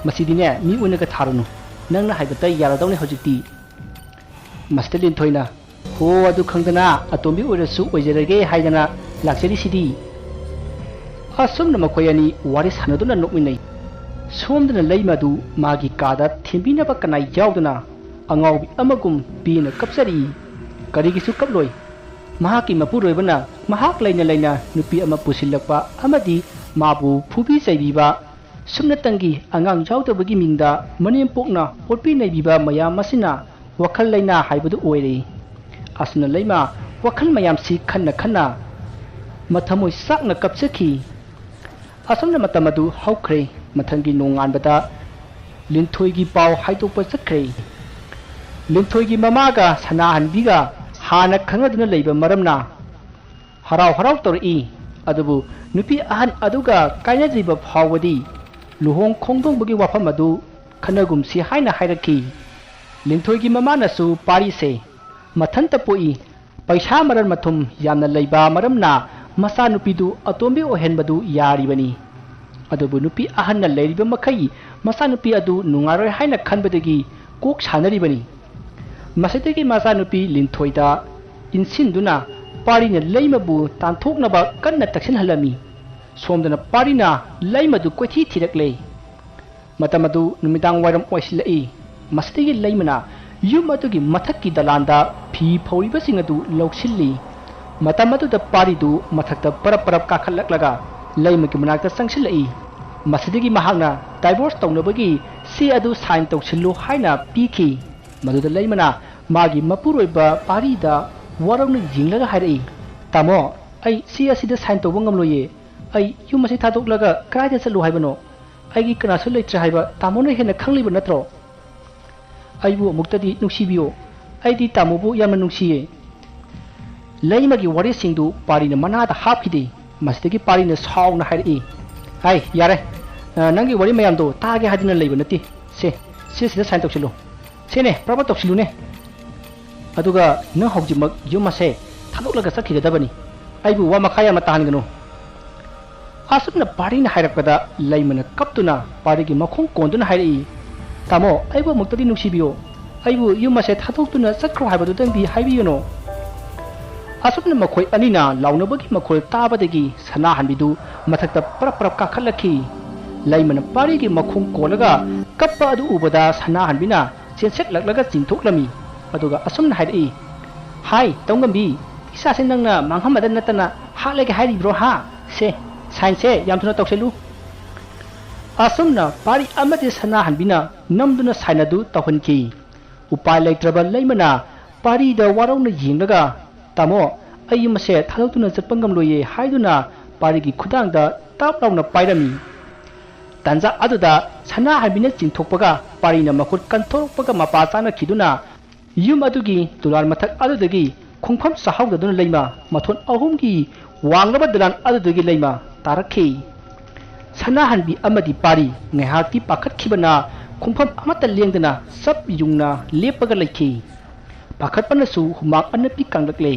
ꯃꯁꯤꯗꯤꯅꯦ ꯃꯤ ꯑꯣꯏꯅꯒ ꯊꯥꯔꯨꯅꯨ꯫ ꯅꯪꯅ ꯍꯥꯏꯕꯇ ꯌꯥꯔꯗꯧꯅꯦ ꯍꯧꯖꯤꯛꯇꯤ꯫" ꯃꯁꯤꯗ ꯂꯤꯟꯊꯣꯏꯅ, "ꯍꯣ, ꯑꯗꯨ ꯈꯪꯗꯅ ꯑꯇꯣꯝꯕꯤ ꯑꯣꯏꯔꯁꯨ ꯑꯣꯏꯖꯔꯒꯦ ꯍꯥꯏꯗꯅ ꯂꯥꯛꯆꯔꯤꯁꯤꯗꯤ꯫" ꯑꯁꯨꯝꯅ ꯃꯈꯣꯏ ꯑꯅꯤ ꯋꯥꯔꯤ ꯁꯥꯟꯅꯗꯨꯅ ꯅꯣꯛꯃꯤꯟꯅꯩ꯫ ꯁꯣꯝꯗꯅ ꯂꯩꯃꯗꯨ ꯃꯥꯒꯤ ꯀꯥꯗ ꯊꯦꯝꯕꯤꯅꯕ ꯀꯅꯥ ꯌꯥꯎꯗꯅ ꯑꯉꯥꯎꯕꯤ ꯑꯃꯒꯨꯝ ꯄꯦꯟꯅ ꯀꯞꯆꯔꯤ꯫ ꯀꯔꯤꯒꯤꯁꯨ ꯀꯞꯂꯣꯏ? ꯃꯍꯥꯛꯀꯤ ꯃꯄꯨꯔꯣꯏꯕꯅ ꯃꯍꯥꯛ ꯂꯩꯅ ꯂꯩꯅ ꯅꯨꯄꯤ ꯑꯃ ꯄꯨꯁꯤꯜꯂꯛꯄ ꯑꯃꯗꯤ ꯃꯥꯕꯨ ꯐꯨꯕꯤ ꯆꯩꯕꯤꯕ, ꯁꯨꯞꯅꯇꯪꯒꯤ ꯑꯉꯥꯡ ꯌꯥꯎꯗꯕꯒꯤ ꯃꯤꯡꯗ ꯃꯅꯦꯝꯄꯣꯛꯅ ꯑꯣꯠꯄꯤ ꯅꯩꯕꯤꯕ ꯃꯌꯥꯝ ꯑꯁꯤꯅ ꯋꯥꯈꯜ ꯂꯩꯅꯥ ꯍꯥꯏꯕꯗꯨ ꯑꯣꯏꯔꯦ꯫ ꯑꯁꯨꯝꯅ ꯂꯩꯃ ꯋꯥꯈꯜ ꯃꯌꯥꯝꯁꯤ ꯈꯟꯅ ꯈꯟꯅ ꯃꯊꯃꯣꯏ ꯆꯥꯛꯅ ꯀꯞꯆꯈꯤ꯫ ꯑꯁꯨꯝꯅ ꯃꯇꯝ ꯑꯗꯨ ꯍꯧꯈ꯭ꯔꯦ꯫ ꯃꯊꯪꯒꯤ ꯅꯣꯡꯉꯥꯟꯕꯗ ꯂꯤꯟꯊꯣꯏꯒꯤ ꯄꯥꯎ ꯍꯥꯏꯗꯣꯛꯄ ꯆꯠꯈ꯭ꯔꯦ꯫ ꯂꯤꯟꯊꯣꯏꯒꯤ ꯃꯃꯥꯒ ꯁꯅꯥꯍꯟꯕꯤꯒ ꯍꯥꯟꯅ ꯈꯪꯅꯗꯨꯅ ꯂꯩꯕ ꯃꯔꯝꯅ ꯍꯔꯥꯎ ꯍꯔꯥꯎ ꯇꯧꯔꯛꯏ꯫ ꯑꯗꯨꯕꯨ ꯅꯨꯄꯤ ꯑꯍꯟ ꯑꯗꯨꯒ ꯀꯥꯏꯅꯗ꯭ꯔꯤꯕ ꯐꯥꯎꯕꯗꯤ ꯂꯨꯍꯣꯡ ꯈꯣꯡꯗꯣꯡꯕꯒꯤ ꯋꯥꯐꯝ ꯑꯗꯨ ꯈꯟꯅꯒꯨꯝꯁꯤ ꯍꯥꯏꯅ ꯍꯥꯏꯔꯛꯈꯤ꯫ ꯂꯤꯟꯊꯣꯏꯒꯤ ꯃꯃꯥꯅꯁꯨ ꯄꯥꯔꯤꯁꯦ ꯃꯊꯟꯇ ꯄꯣꯛꯏ, ꯄꯩꯁꯥ ꯃꯔꯟ ꯃꯊꯨꯝ ꯌꯥꯝꯅ ꯂꯩꯕ ꯃꯔꯝꯅ ꯃꯆꯥꯅꯨꯄꯤꯗꯨ ꯑꯇꯣꯝꯕꯤ ꯑꯣꯏꯍꯟꯕꯗꯨ ꯌꯥꯔꯤꯕꯅꯤ꯫ ꯑꯗꯨꯕꯨ ꯅꯨꯄꯤ ꯑꯍꯟꯅ ꯂꯩꯔꯤꯕ ꯃꯈꯩ ꯃꯆꯥꯅꯨꯄꯤ ꯑꯗꯨ ꯅꯨꯡꯉꯥꯏꯔꯣꯏ ꯍꯥꯏꯅ ꯈꯟꯕꯗꯒꯤ ꯀꯣꯛ ꯁꯥꯟꯅꯔꯤꯕꯅꯤ꯫ ꯃꯁꯤꯗꯒꯤ ꯃꯆꯥꯅꯨꯄꯤ ꯂꯤꯟꯊꯣꯏꯗ ꯏꯟꯁꯤꯟꯗꯨꯅ ꯄꯥꯔꯤꯅ ꯂꯩꯃꯕꯨ ꯇꯥꯟꯊꯣꯛꯅꯕ ꯀꯟꯅ ꯇꯛꯁꯤꯟꯍꯜꯂꯝꯃꯤ꯫ ꯁꯣꯝꯗꯅ ꯄꯥꯔꯤꯅ ꯂꯩꯃꯗꯨ ꯀꯣꯏꯊꯤ ꯊꯤꯔꯛꯂꯦ꯫ ꯃꯇꯝ ꯑꯗꯨ ꯅꯨꯃꯤꯗꯥꯡ ꯋꯥꯏꯔꯝ ꯑꯣꯏꯁꯤꯜꯂꯛꯏ꯫ ꯃꯁꯤꯗꯒꯤ ꯂꯩꯃꯅ ꯌꯨꯝ ꯑꯗꯨꯒꯤ ꯃꯊꯛꯀꯤ ꯗꯂꯥꯟꯗ ꯐꯤ ꯐꯧꯔꯤꯕꯁꯤꯡ ꯑꯗꯨ ꯂꯧꯁꯤꯜꯂꯤ꯫ ꯃꯇꯝ ꯑꯗꯨꯗ ꯄꯥꯔꯤꯗꯨ ꯃꯊꯛꯇ ꯄꯔꯞ ꯄꯔꯞ ꯀꯥꯈꯠꯂꯛꯂꯒ ꯂꯩꯃꯒꯤ ꯃꯅꯥꯛꯇ ꯆꯪꯁꯤꯜꯂꯛꯏ꯫ ꯃꯁꯤꯗꯒꯤ ꯃꯍꯥꯛꯅ ꯗꯥꯏꯚꯣꯔꯁ ꯇꯧꯅꯕꯒꯤ ꯆꯦ ꯑꯗꯨ ꯁꯥꯏꯟ ꯇꯧꯁꯤꯜꯂꯨ ꯍꯥꯏꯅ ꯄꯤꯈꯤ꯫ ꯃꯗꯨꯗ ꯂꯩꯃꯅ ꯃꯥꯒꯤ ꯃꯄꯨꯔꯣꯏꯕ ꯄꯥꯔꯤꯗ ꯋꯥꯔꯧꯅ ꯌꯦꯡꯂꯒ ꯍꯥꯏꯔꯛꯏ, "ꯇꯥꯃꯣ, ꯑꯩ ꯆꯦ ꯑꯁꯤꯗ ꯁꯥꯏꯟ ꯇꯧꯕ ꯉꯝꯂꯣꯏꯌꯦ꯫ ꯑꯩ ꯌꯨꯝ ꯑꯁꯤ ꯊꯥꯗꯣꯛꯂꯒ ꯀꯗꯥꯏꯗ ꯆꯠꯂꯨ ꯍꯥꯏꯕꯅꯣ? ꯑꯩꯒꯤ ꯀꯅꯥꯁꯨ ꯂꯩꯇ꯭ꯔꯦ ꯍꯥꯏꯕ ꯇꯥꯃꯣꯅ ꯍꯦꯟꯅ ꯈꯪꯂꯤꯕ ꯅꯠꯇ꯭ꯔꯣ? ꯑꯩꯕꯨ ꯑꯃꯨꯛꯇꯗꯤ ꯅꯨꯡꯁꯤꯕꯤꯌꯨ꯫ ꯑꯩꯗꯤ ꯇꯥꯃꯣꯕꯨ ꯌꯥꯝꯅ ꯅꯨꯡꯁꯤꯌꯦ꯫" ꯂꯩꯃꯒꯤ ꯋꯥꯔꯤꯁꯤꯡꯗꯨ ꯄꯥꯔꯤꯅ ꯃꯅꯥꯗ ꯍꯥꯞꯈꯤꯗꯦ꯫ ꯃꯁꯤꯗꯒꯤ ꯄꯥꯔꯤꯅ ꯁꯥꯎꯅ ꯍꯥꯏꯔꯛꯏ, "ꯍꯥꯏ, ꯌꯥꯔꯦ꯫ ꯑ, ꯅꯪꯒꯤ ꯋꯥꯔꯤ ꯃꯌꯥꯝꯗꯣ ꯇꯥꯒꯦ ꯍꯥꯏꯗꯨꯅ ꯂꯩꯕ ꯅꯠꯇꯦ꯫ ꯁꯦ, ꯁꯤꯁꯤꯗ ꯁꯥꯏꯟ ꯇꯧꯁꯤꯜꯂꯨ꯫ ꯁꯦꯅꯦ, ꯄ꯭ꯔꯞ ꯄ꯭ꯔꯞ ꯇꯧꯁꯤꯜꯂꯨꯅꯦ꯫ ꯑꯗꯨꯒ ꯅꯪ ꯍꯧꯖꯤꯛꯃꯛ ꯌꯨꯝ ꯑꯁꯦ ꯊꯥꯗꯣꯛꯂꯒ ꯆꯠꯈꯤꯒꯗꯕꯅꯤ꯫ ꯑꯩꯕꯨ ꯋꯥ ꯃꯈꯥ ꯌꯥꯝꯅ ꯇꯥꯍꯟꯒꯅꯨ꯫" ꯑꯁꯨꯝꯅ ꯄꯥꯔꯤꯅ ꯍꯥꯏꯔꯛꯄꯗ ꯂꯩꯃꯅ ꯀꯞꯇꯨꯅ ꯄꯥꯔꯤꯒꯤ ꯃꯈꯣꯡ ꯀꯣꯟꯗꯨꯅ ꯍꯥꯏꯔꯛꯏ, "ꯇꯥꯃꯣ, ꯑꯩꯕꯨ ꯑꯃꯨꯛꯇꯗꯤ ꯅꯨꯡꯁꯤꯕꯤꯌꯨ꯫ ꯑꯩꯕꯨ ꯌꯨꯝ ꯑꯁꯦ ꯊꯥꯗꯣꯛꯇꯨꯅ ꯆꯠꯈ꯭ꯔꯣ ꯍꯥꯏꯕꯗꯨꯗꯪꯗꯤ ꯍꯥꯏꯕꯤꯒꯅꯨ꯫" ꯑꯁꯨꯝꯅ ꯃꯈꯣꯏ ꯑꯅꯤꯅ ꯂꯥꯎꯅꯕꯒꯤ ꯃꯈꯣꯜ ꯇꯥꯕꯗꯒꯤ ꯁꯅꯥꯍꯟꯕꯤꯗꯨ ꯃꯊꯛꯇ ꯄꯔꯞ ꯄꯔꯞ ꯀꯥꯈꯠꯂꯛꯈꯤ꯫ ꯂꯩꯃꯅ ꯄꯥꯔꯤꯒꯤ ꯃꯈꯣꯡ ꯀꯣꯜꯂꯒ ꯀꯞꯄ ꯑꯗꯨ ꯎꯕꯗ ꯁꯅꯥꯍꯟꯕꯤꯅ ꯆꯦꯟꯁꯛꯂꯛꯂꯒ ꯆꯤꯡꯊꯣꯛꯂꯝꯃꯤ꯫ ꯑꯗꯨꯒ ꯑꯁꯨꯝꯅ ꯍꯥꯏꯔꯛꯏ, "ꯍꯥꯏ, ꯇꯧꯉꯝꯕꯤ, ꯏꯆꯥꯁꯦ ꯅꯪꯅ ꯃꯥꯡꯍꯟꯕꯗ ꯅꯠꯇꯅ ꯍꯥꯠꯂꯒꯦ ꯍꯥꯏꯔꯤꯕ꯭ꯔꯣ ꯍꯥ? ꯁꯦ, ꯁꯥꯏꯟꯁꯦ ꯌꯥꯝ ꯊꯨꯅ ꯇꯧꯁꯤꯜꯂꯨ꯫" ꯑꯁꯨꯝꯅ ꯄꯥꯔꯤ ꯑꯃꯗꯤ ꯁꯅꯥꯍꯟꯕꯤꯅ ꯅꯝꯗꯨꯅ ꯁꯥꯏꯟ ꯑꯗꯨ ꯇꯧꯍꯟꯈꯤ꯫ ꯎꯄꯥꯏ ꯂꯩꯇ꯭ꯔꯕ ꯂꯩꯃꯅ ꯄꯥꯔꯤꯗ ꯋꯥꯔꯧꯅ ꯌꯦꯡꯂꯒ, "ꯇꯥꯃꯣ, ꯑꯩ ꯃꯁꯦ ꯊꯥꯗꯣꯛꯇꯨꯅ ꯆꯠꯄ ꯉꯝꯂꯣꯏꯌꯦ" ꯍꯥꯏꯗꯨꯅ ꯄꯥꯔꯤꯒꯤ ꯈꯨꯗꯥꯡꯗ ꯇꯥꯞ ꯂꯥꯎꯅ ꯄꯥꯏꯔꯝꯃꯤ꯫ ꯇꯥꯟꯖꯥ ꯑꯗꯨꯗ ꯁꯅꯥꯍꯟꯕꯤꯅ ꯆꯤꯡꯊꯣꯛꯄꯒ ꯄꯥꯔꯤꯅ ꯃꯈꯨꯠ ꯀꯟꯊꯣꯔꯛꯄꯒ ꯃꯄꯥ ꯆꯥꯅꯈꯤꯗꯨꯅ ꯌꯨꯝ ꯑꯗꯨꯒꯤ ꯇꯨꯂꯥꯟ ꯃꯊꯛ ꯑꯗꯨꯗꯒꯤ ꯈꯣꯡꯐꯝ ꯆꯥꯍꯧꯗꯗꯨꯅ ꯂꯩꯃ ꯃꯊꯣꯟ ꯑꯍꯨꯝꯒꯤ ꯋꯥꯡꯂꯕ ꯗꯂꯥꯟ ꯑꯗꯨꯗꯒꯤ ꯂꯩꯃ ꯇꯥꯔꯛꯈꯤ꯫ ꯁꯅꯥꯍꯟꯕꯤ ꯑꯃꯗꯤ ꯄꯥꯔꯤ ꯉꯥꯏꯍꯥꯛꯇꯤ ꯄꯥꯈꯠꯈꯤꯕꯅ ꯈꯣꯡꯐꯝ ꯑꯃꯠꯇ ꯂꯦꯡꯗꯅ ꯆꯞ ꯌꯨꯡꯅ ꯂꯦꯞꯄꯒ ꯂꯩꯈꯤ꯫ ꯄꯥꯈꯠꯄꯅꯁꯨ ꯍꯨꯃꯥꯡ ꯑꯅꯞꯄꯤ ꯀꯥꯡꯂꯛꯂꯦ꯫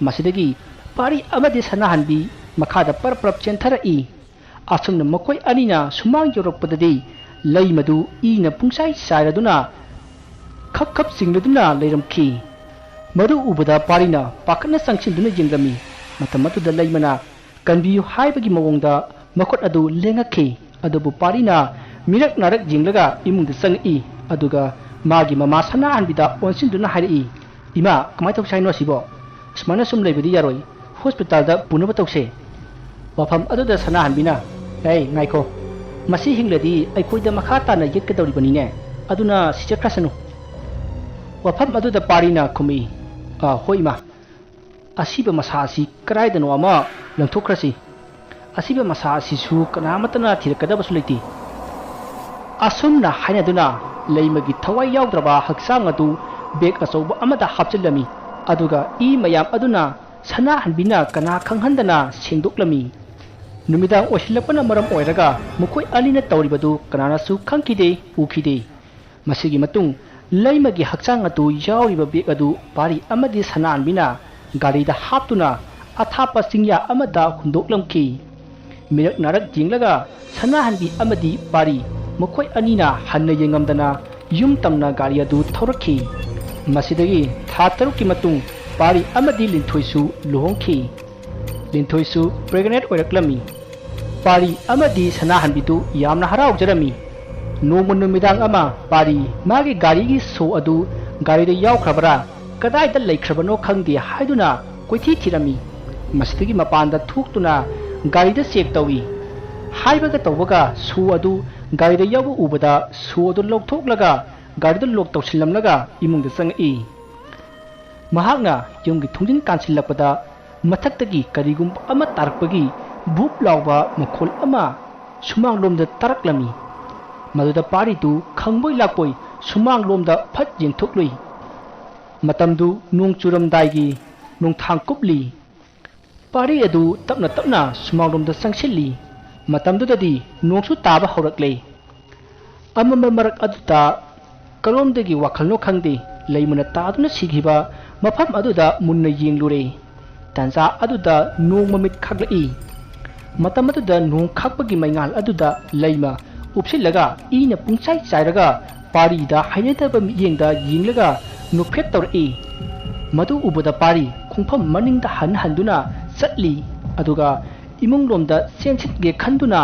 ꯃꯁꯤꯗꯒꯤ ꯄꯥꯔꯤ ꯑꯃꯗꯤ ꯁꯅꯥꯍꯟꯕꯤ ꯃꯈꯥꯗ ꯄꯔꯞ ꯄꯔꯞ ꯆꯦꯟꯊꯔꯛꯏ꯫ ꯑꯁꯨꯝꯅ ꯃꯈꯣꯏ ꯑꯅꯤꯅ ꯁꯨꯃꯥꯡ ꯌꯧꯔꯛꯄꯗꯗꯤ ꯂꯩꯃꯗꯨ ꯏꯅ ꯄꯨꯡꯆꯥꯏ ꯆꯥꯏꯔꯗꯨꯅ ꯈꯞ ꯈꯞ ꯆꯤꯡꯂꯗꯨꯅ ꯂꯩꯔꯝꯈꯤ꯫ ꯃꯗꯨ ꯎꯕꯗ ꯄꯥꯔꯤꯅ ꯄꯥꯈꯠꯅ ꯆꯪꯁꯤꯟꯗꯨꯅ ꯌꯦꯡꯂꯝꯃꯤ꯫ ꯃꯇꯝ ꯑꯗꯨꯗ ꯂꯩꯃꯅ "ꯀꯟꯕꯤꯌꯨ" ꯍꯥꯏꯕꯒꯤ ꯃꯑꯣꯡꯗ ꯃꯈꯨꯠ ꯑꯗꯨ ꯂꯦꯡꯉꯛꯈꯤ꯫ ꯑꯗꯨꯕꯨ ꯄꯥꯔꯤꯅ ꯃꯤꯔꯛ ꯅꯥꯔꯛ ꯌꯦꯡꯂꯒ ꯏꯃꯨꯡꯗ ꯆꯪꯉꯛꯏ꯫ ꯑꯗꯨꯒ ꯃꯥꯒꯤ ꯃꯃꯥ ꯁꯅꯥꯍꯟꯕꯤꯗ ꯑꯣꯟꯁꯤꯟꯗꯨꯅ ꯍꯥꯏꯔꯛꯏ, "ꯏꯃꯥ, ꯀꯃꯥꯏꯅ ꯇꯧꯁꯦ ꯍꯥꯏꯅꯣ ꯑꯁꯤꯕꯣ? ꯁꯨꯃꯥꯏꯅ ꯁꯨꯝ ꯂꯩꯕꯗꯤ ꯌꯥꯔꯣꯏ꯫ ꯍꯣꯁꯄꯤꯇꯥꯜꯗ ꯄꯨꯅꯕ ꯇꯧꯁꯦ꯫" ꯋꯥꯐꯝ ꯑꯗꯨꯗ ꯁꯅꯥꯍꯟꯕꯤꯅ, "ꯑꯩ ꯉꯥꯏꯈꯣ, ꯃꯁꯤ ꯍꯤꯡꯂꯗꯤ ꯑꯩꯈꯣꯏꯗ ꯃꯈꯥ ꯇꯥꯅ ꯌꯦꯠꯀꯗꯧꯔꯤꯕꯅꯤꯅꯦ, ꯑꯗꯨꯅ ꯁꯤ ꯆꯠꯈ꯭ꯔꯁꯅꯨ꯫" ꯋꯥꯐꯝ ꯑꯗꯨꯗ ꯄꯥꯔꯤꯅ ꯈꯨꯝꯃꯤ, "ꯑ, ꯍꯣꯏ ꯏꯃꯥ, ꯑꯁꯤꯕ ꯃꯁꯥ ꯑꯁꯤ ꯀꯗꯥꯏꯗꯅꯣ ꯑꯃ ꯂꯪꯊꯣꯛꯈ꯭ꯔꯁꯤ꯫ ꯑꯁꯤꯕ ꯃꯁꯥ ꯑꯁꯤꯁꯨ ꯀꯅꯥꯃꯠꯇꯅ ꯊꯤꯔꯛꯀꯗꯕꯁꯨ ꯂꯩꯇꯦ꯫" ꯑꯁꯨꯝꯅ ꯍꯥꯏꯅꯗꯨꯅ ꯂꯩꯃꯒꯤ ꯊꯋꯥꯏ ꯌꯥꯎꯗ꯭ꯔꯕ ꯍꯛꯆꯥꯡ ꯑꯗꯨ ꯕꯦꯒ ꯑꯆꯧꯕ ꯑꯃꯗ ꯍꯥꯞꯆꯤꯜꯂꯝꯃꯤ꯫ ꯑꯗꯨꯒ ꯏ ꯃꯌꯥꯝ ꯑꯗꯨꯅ ꯁꯅꯥꯍꯟꯕꯤꯅ ꯀꯅꯥ ꯈꯪꯍꯟꯗꯅ ꯁꯦꯡꯗꯣꯛꯂꯝꯃꯤ꯫ ꯅꯨꯃꯤꯗꯥꯡ ꯑꯣꯏꯁꯤꯜꯂꯛꯄꯅ ꯃꯔꯝ ꯑꯣꯏꯔꯒ ꯃꯈꯣꯏ ꯑꯅꯤꯅ ꯇꯧꯔꯤꯕꯗꯨ ꯀꯅꯥꯅꯁꯨ ꯈꯪꯈꯤꯗꯦ, ꯎꯈꯤꯗꯦ꯫ ꯃꯁꯤꯒꯤ ꯃꯇꯨꯡ ꯂꯩꯃꯒꯤ ꯍꯛꯆꯥꯡ ꯑꯗꯨ ꯌꯥꯎꯔꯤꯕ ꯕꯦꯒ ꯑꯗꯨ ꯄꯥꯔꯤ ꯑꯃꯗꯤ ꯁꯅꯥꯍꯟꯕꯤꯅ ꯒꯥꯔꯤꯗ ꯍꯥꯞꯇꯨꯅ ꯑꯊꯥꯞꯄ ꯆꯤꯡꯌꯥ ꯑꯃꯗ ꯍꯨꯟꯗꯣꯛꯂꯝꯈꯤ꯫ ꯃꯤꯔꯛ ꯅꯥꯔꯛ ꯌꯦꯡꯂꯒ ꯁꯅꯥꯍꯟꯕꯤ ꯑꯃꯗꯤ ꯄꯥꯔꯤ ꯃꯈꯣꯏ ꯑꯅꯤꯅ ꯍꯟꯅ ꯌꯦꯡꯉꯝꯗꯅ ꯌꯨꯝ ꯇꯝꯅ ꯒꯥꯔꯤ ꯑꯗꯨ ꯊꯧꯔꯛꯈꯤ꯫ ꯃꯁꯤꯗꯒꯤ ꯊꯥ ꯇꯔꯨꯛꯀꯤ ꯃꯇꯨꯡ ꯄꯥꯔꯤ ꯑꯃꯗꯤ ꯂꯤꯟꯊꯣꯏꯁꯨ ꯂꯨꯍꯣꯡꯈꯤ꯫ ꯂꯤꯟꯊꯣꯏꯁꯨ ꯄ꯭ꯔꯦꯒꯅꯦꯟ ꯑꯣꯏꯔꯛꯂꯝꯃꯤ꯫ ꯄꯥꯔꯤ ꯑꯃꯗꯤ ꯁꯅꯥꯍꯟꯕꯤꯗꯨ ꯌꯥꯝꯅ ꯍꯔꯥꯎꯖꯔꯝꯃꯤ꯫ ꯅꯣꯡꯃ ꯅꯨꯃꯤꯗꯥꯡ ꯑꯃ ꯄꯥꯔꯤ ꯃꯥꯒꯤ ꯒꯥꯔꯤꯒꯤ ꯁꯣ ꯑꯗꯨ ꯒꯥꯔꯤꯗ ꯌꯥꯎꯈ꯭ꯔꯕꯔꯥ, ꯀꯗꯥꯏꯗ ꯂꯩꯈ꯭ꯔꯕꯅꯣ ꯈꯪꯗꯦ ꯍꯥꯏꯗꯨꯅ ꯀꯣꯏꯊꯤ ꯊꯤꯔꯝꯃꯤ꯫ ꯃꯁꯤꯗꯒꯤ ꯃꯄꯥꯟꯗ ꯊꯣꯛꯇꯨꯅ ꯒꯥꯔꯤꯗ ꯆꯦꯛ ꯇꯧꯏ꯫ ꯍꯥꯏꯕꯒ ꯇꯧꯕꯒ ꯁꯣ ꯑꯗꯨ ꯒꯥꯔꯤꯗ ꯌꯥꯎꯕ ꯎꯕꯗ ꯁꯣ ꯑꯗꯨ ꯂꯧꯊꯣꯛꯂꯒ ꯒꯥꯔꯤꯗ ꯂꯣꯛ ꯇꯧꯁꯤꯜꯂꯝꯂꯒ ꯏꯃꯨꯡꯗ ꯆꯪꯉꯛꯏ꯫ ꯃꯍꯥꯛꯅ ꯌꯨꯝꯒꯤ ꯊꯣꯡꯖꯤꯟ ꯀꯥꯟꯁꯤꯜꯂꯛꯄꯗ ꯃꯊꯛꯇꯒꯤ ꯀꯔꯤꯒꯨꯝꯕ ꯑꯃ ꯇꯥꯔꯛꯄꯒꯤ ꯚꯨꯞ ꯂꯥꯎꯕ ꯃꯈꯣꯜ ꯑꯃ ꯁꯨꯃꯥꯡꯂꯣꯝꯗ ꯇꯥꯔꯛꯂꯝꯃꯤ꯫ ꯃꯗꯨꯗ ꯄꯥꯔꯤꯗꯨ ꯈꯪꯕꯣꯏ ꯂꯥꯛꯄꯣꯏ ꯁꯨꯃꯥꯡꯂꯣꯝꯗ ꯐꯠ ꯌꯦꯡꯊꯣꯛꯂꯨꯏ꯫ ꯃꯇꯝꯗꯨ ꯅꯣꯡ ꯆꯨꯔꯝꯗꯥꯏꯒꯤ ꯅꯣꯡꯊꯥꯡ ꯀꯨꯞꯂꯤ꯫ ꯄꯥꯔꯤ ꯑꯗꯨ ꯇꯞꯅ ꯇꯞꯅ ꯁꯨꯃꯥꯡꯂꯣꯝꯗ ꯆꯪꯁꯤꯜꯂꯤ꯫ ꯃꯇꯝꯗꯨꯗꯗꯤ ꯅꯣꯡꯁꯨ ꯇꯥꯕ ꯍꯧꯔꯛꯂꯦ꯫ ꯑꯃꯝꯕ ꯃꯔꯛ ꯑꯗꯨꯗ ꯀꯔꯣꯝꯗꯒꯤ ꯋꯥꯈꯜꯅꯣ ꯈꯪꯗꯦ, ꯂꯩꯃꯅ ꯇꯥꯗꯨꯅ ꯁꯤꯈꯤꯕ ꯃꯐꯝ ꯑꯗꯨꯗ ꯃꯨꯟꯅ ꯌꯦꯡꯂꯨꯔꯦ꯫ ꯇꯥꯟꯖꯥ ꯑꯗꯨꯗ ꯅꯣꯡ ꯃꯃꯤꯠ ꯈꯥꯛꯂꯛꯏ꯫ ꯃꯇꯝ ꯑꯗꯨꯗ ꯅꯣꯡ ꯈꯥꯛꯄꯒꯤ ꯃꯩꯉꯥꯜ ꯑꯗꯨꯗ ꯂꯩꯃ ꯎꯞꯁꯤꯜꯂꯒ ꯏꯅ ꯄꯨꯡꯆꯥꯏ ꯆꯥꯏꯔꯒ ꯄꯥꯔꯤꯗ ꯍꯩꯅꯗꯕ ꯃꯤꯠꯌꯦꯡꯗ ꯌꯦꯡꯂꯒ ꯅꯣꯛꯐꯦꯠ ꯇꯧꯔꯛꯏ꯫ ꯃꯗꯨ ꯎꯕꯗ ꯄꯥꯔꯤ ꯈꯣꯡꯐꯝ ꯃꯅꯤꯡꯗ ꯍꯟ ꯍꯟꯗꯨꯅ ꯆꯠꯂꯤ꯫ ꯑꯗꯨꯒ ꯏꯃꯨꯡꯂꯣꯝꯗ ꯆꯦꯟꯁꯤꯟꯒꯦ ꯈꯟꯗꯨꯅ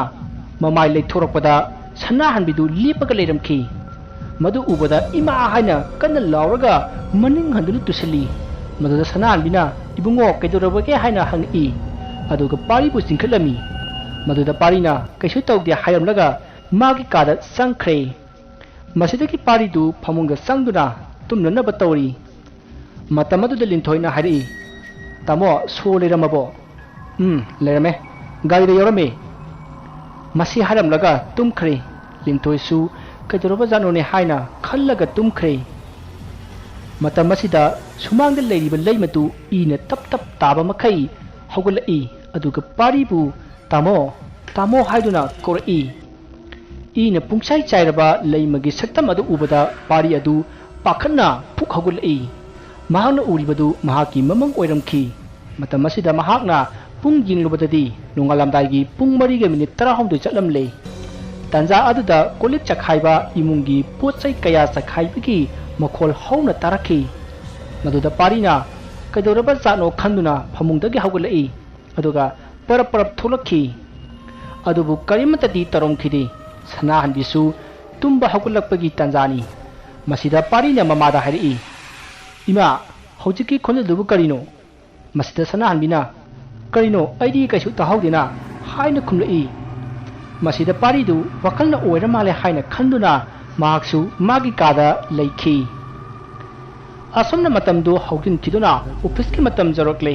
ꯃꯃꯥꯏ ꯂꯩꯊꯣꯔꯛꯄꯗ ꯁꯅꯥꯍꯟꯕꯤꯗꯨ ꯂꯦꯞꯄꯒ ꯂꯩꯔꯝꯈꯤ꯫ ꯃꯗꯨ ꯎꯕꯗ "ꯏꯃꯥ!" ꯍꯥꯏꯅ ꯀꯟꯅ ꯂꯥꯎꯔꯒ ꯃꯅꯤꯡ ꯍꯟꯗꯨꯅ ꯇꯨꯁꯤꯜꯂꯤ꯫ ꯃꯗꯨꯗ ꯁꯅꯥꯍꯟꯕꯤꯅ "ꯏꯕꯨꯡꯉꯣ, ꯀꯩꯗꯧꯔꯕꯒꯦ?" ꯍꯥꯏꯅ ꯍꯪꯉꯛꯏ꯫ ꯑꯗꯨꯒ ꯄꯥꯔꯤꯕꯨ ꯆꯤꯡꯈꯠꯂꯝꯃꯤ꯫ ꯃꯗꯨꯗ ꯄꯥꯔꯤꯅ "ꯀꯩꯁꯨ ꯇꯧꯗꯦ" ꯍꯥꯏꯔꯝꯂꯒ ꯃꯥꯒꯤ ꯀꯥꯗ ꯆꯪꯈ꯭ꯔꯦ꯫ ꯃꯁꯤꯗꯒꯤ ꯄꯥꯔꯤꯗꯨ ꯐꯃꯨꯡꯗ ꯆꯪꯗꯨꯅ ꯇꯨꯝꯅꯅꯕ ꯇꯧꯔꯤ꯫ ꯃꯇꯝ ꯑꯗꯨꯗ ꯂꯤꯟꯊꯣꯏꯅ ꯍꯥꯏꯔꯛꯏ, "ꯇꯥꯃꯣ, ꯁꯣ ꯂꯩꯔꯝꯃꯕꯣ?" "ꯎꯝ, ꯂꯩꯔꯝꯃꯦ꯫ ꯒꯥꯔꯤꯗ ꯌꯥꯎꯔꯝꯃꯦ꯫" ꯃꯁꯤ ꯍꯥꯏꯔꯝꯂꯒ ꯇꯨꯝꯈ꯭ꯔꯦ꯫ ꯂꯤꯟꯊꯣꯏꯁꯨ "ꯀꯩꯗꯧꯔꯕꯖꯥꯠꯅꯣꯅꯦ?" ꯍꯥꯏꯅ ꯈꯜꯂꯒ ꯇꯨꯝꯈ꯭ꯔꯦ꯫ ꯃꯇꯝ ꯑꯁꯤꯗ ꯁꯨꯃꯥꯡꯗ ꯂꯩꯔꯤꯕ ꯂꯩꯃꯗꯨ ꯏꯅ ꯇꯞ ꯇꯞ ꯇꯥꯕ ꯃꯈꯩ ꯍꯧꯒꯠꯂꯛꯏ꯫ ꯑꯗꯨꯒ ꯄꯥꯔꯤꯕꯨ "ꯇꯥꯃꯣ, ꯇꯥꯃꯣ" ꯍꯥꯏꯗꯨꯅ ꯀꯧꯔꯛꯏ꯫ ꯏꯅ ꯄꯨꯡꯆꯥꯏ ꯆꯥꯏꯔꯕ ꯂꯩꯃꯒꯤ ꯁꯛꯇꯝ ꯑꯗꯨ ꯎꯕꯗ ꯄꯥꯔꯤ ꯑꯗꯨ ꯄꯥꯈꯠꯅ ꯐꯨꯛ ꯍꯧꯒꯠꯂꯛꯏ꯫ ꯃꯍꯥꯛꯅ ꯎꯔꯤꯕꯗꯨ ꯃꯍꯥꯛꯀꯤ ꯃꯃꯪ ꯑꯣꯏꯔꯝꯈꯤ꯫ ꯃꯇꯝ ꯑꯁꯤꯗ ꯃꯍꯥꯛꯅ ꯄꯨꯡ ꯌꯦꯡꯂꯨꯕꯗꯗꯤ ꯅꯣꯡꯉꯥꯜꯂꯝꯗꯥꯏꯒꯤ ꯄꯨꯡ ꯃꯔꯤꯒ ꯃꯤꯅꯤꯠ ꯇꯔꯥꯍꯨꯝꯗꯣꯏ ꯆꯠꯂꯝꯂꯦ꯫ ꯇꯥꯟꯖꯥ ꯑꯗꯨꯗ ꯀꯣꯜꯂꯤꯛ ꯆꯈꯥꯏꯕ, ꯏꯃꯨꯡꯒꯤ ꯄꯣꯠ ꯆꯩ ꯀꯌꯥ ꯆꯈꯥꯏꯕꯒꯤ ꯃꯈꯣꯜ ꯍꯧꯅ ꯇꯥꯔꯛꯈꯤ꯫ ꯃꯗꯨꯗ ꯄꯥꯔꯤꯅ ꯀꯩꯗꯧꯔꯕ ꯖꯥꯠꯅꯣ ꯈꯟꯗꯨꯅ ꯐꯃꯨꯡꯗꯒꯤ ꯍꯧꯒꯠꯂꯛꯏ꯫ ꯑꯗꯨꯒ ꯄꯔꯞ ꯄꯔꯞ ꯊꯣꯛꯂꯛꯈꯤ꯫ ꯑꯗꯨꯕꯨ ꯀꯔꯤꯃꯠꯇꯗꯤ ꯇꯧꯔꯝꯈꯤꯗꯦ꯫ ꯁꯅꯥꯍꯟꯕꯤꯁꯨ ꯇꯨꯝꯕ ꯍꯧꯒꯠꯂꯛꯄꯒꯤ ꯇꯥꯟꯖꯥꯅꯤ꯫ ꯃꯁꯤꯗ ꯄꯥꯔꯤꯅ ꯃꯃꯥꯗ ꯍꯥꯏꯔꯛꯏ, "ꯏꯃꯥ, ꯍꯧꯖꯤꯛꯀꯤ ꯈꯣꯟꯖꯦꯜꯗꯨꯕꯨ ꯀꯔꯤꯅꯣ?" ꯃꯁꯤꯗ ꯁꯅꯥꯍꯟꯕꯤꯅ, "ꯀꯔꯤꯅꯣ? ꯑꯩꯗꯤ ꯀꯩꯁꯨ ꯇꯥꯍꯧꯗꯦꯅ" ꯍꯥꯏꯅ ꯈꯨꯝꯂꯛꯏ꯫ ꯃꯁꯤꯗ ꯄꯥꯔꯤꯗꯨ ꯋꯥꯈꯜꯅ ꯑꯣꯏꯔ ꯃꯥꯜꯂꯦ ꯍꯥꯏꯅ ꯈꯟꯗꯨꯅ ꯃꯍꯥꯛꯁꯨ ꯃꯥꯒꯤ ꯀꯥꯗ ꯂꯩꯈꯤ꯫ ꯑꯁꯨꯝꯅ ꯃꯇꯝꯗꯨ ꯍꯧꯖꯤꯟꯈꯤꯗꯨꯅ ꯑꯣꯐꯤꯁꯀꯤ ꯃꯇꯝ ꯌꯧꯔꯛꯂꯦ꯫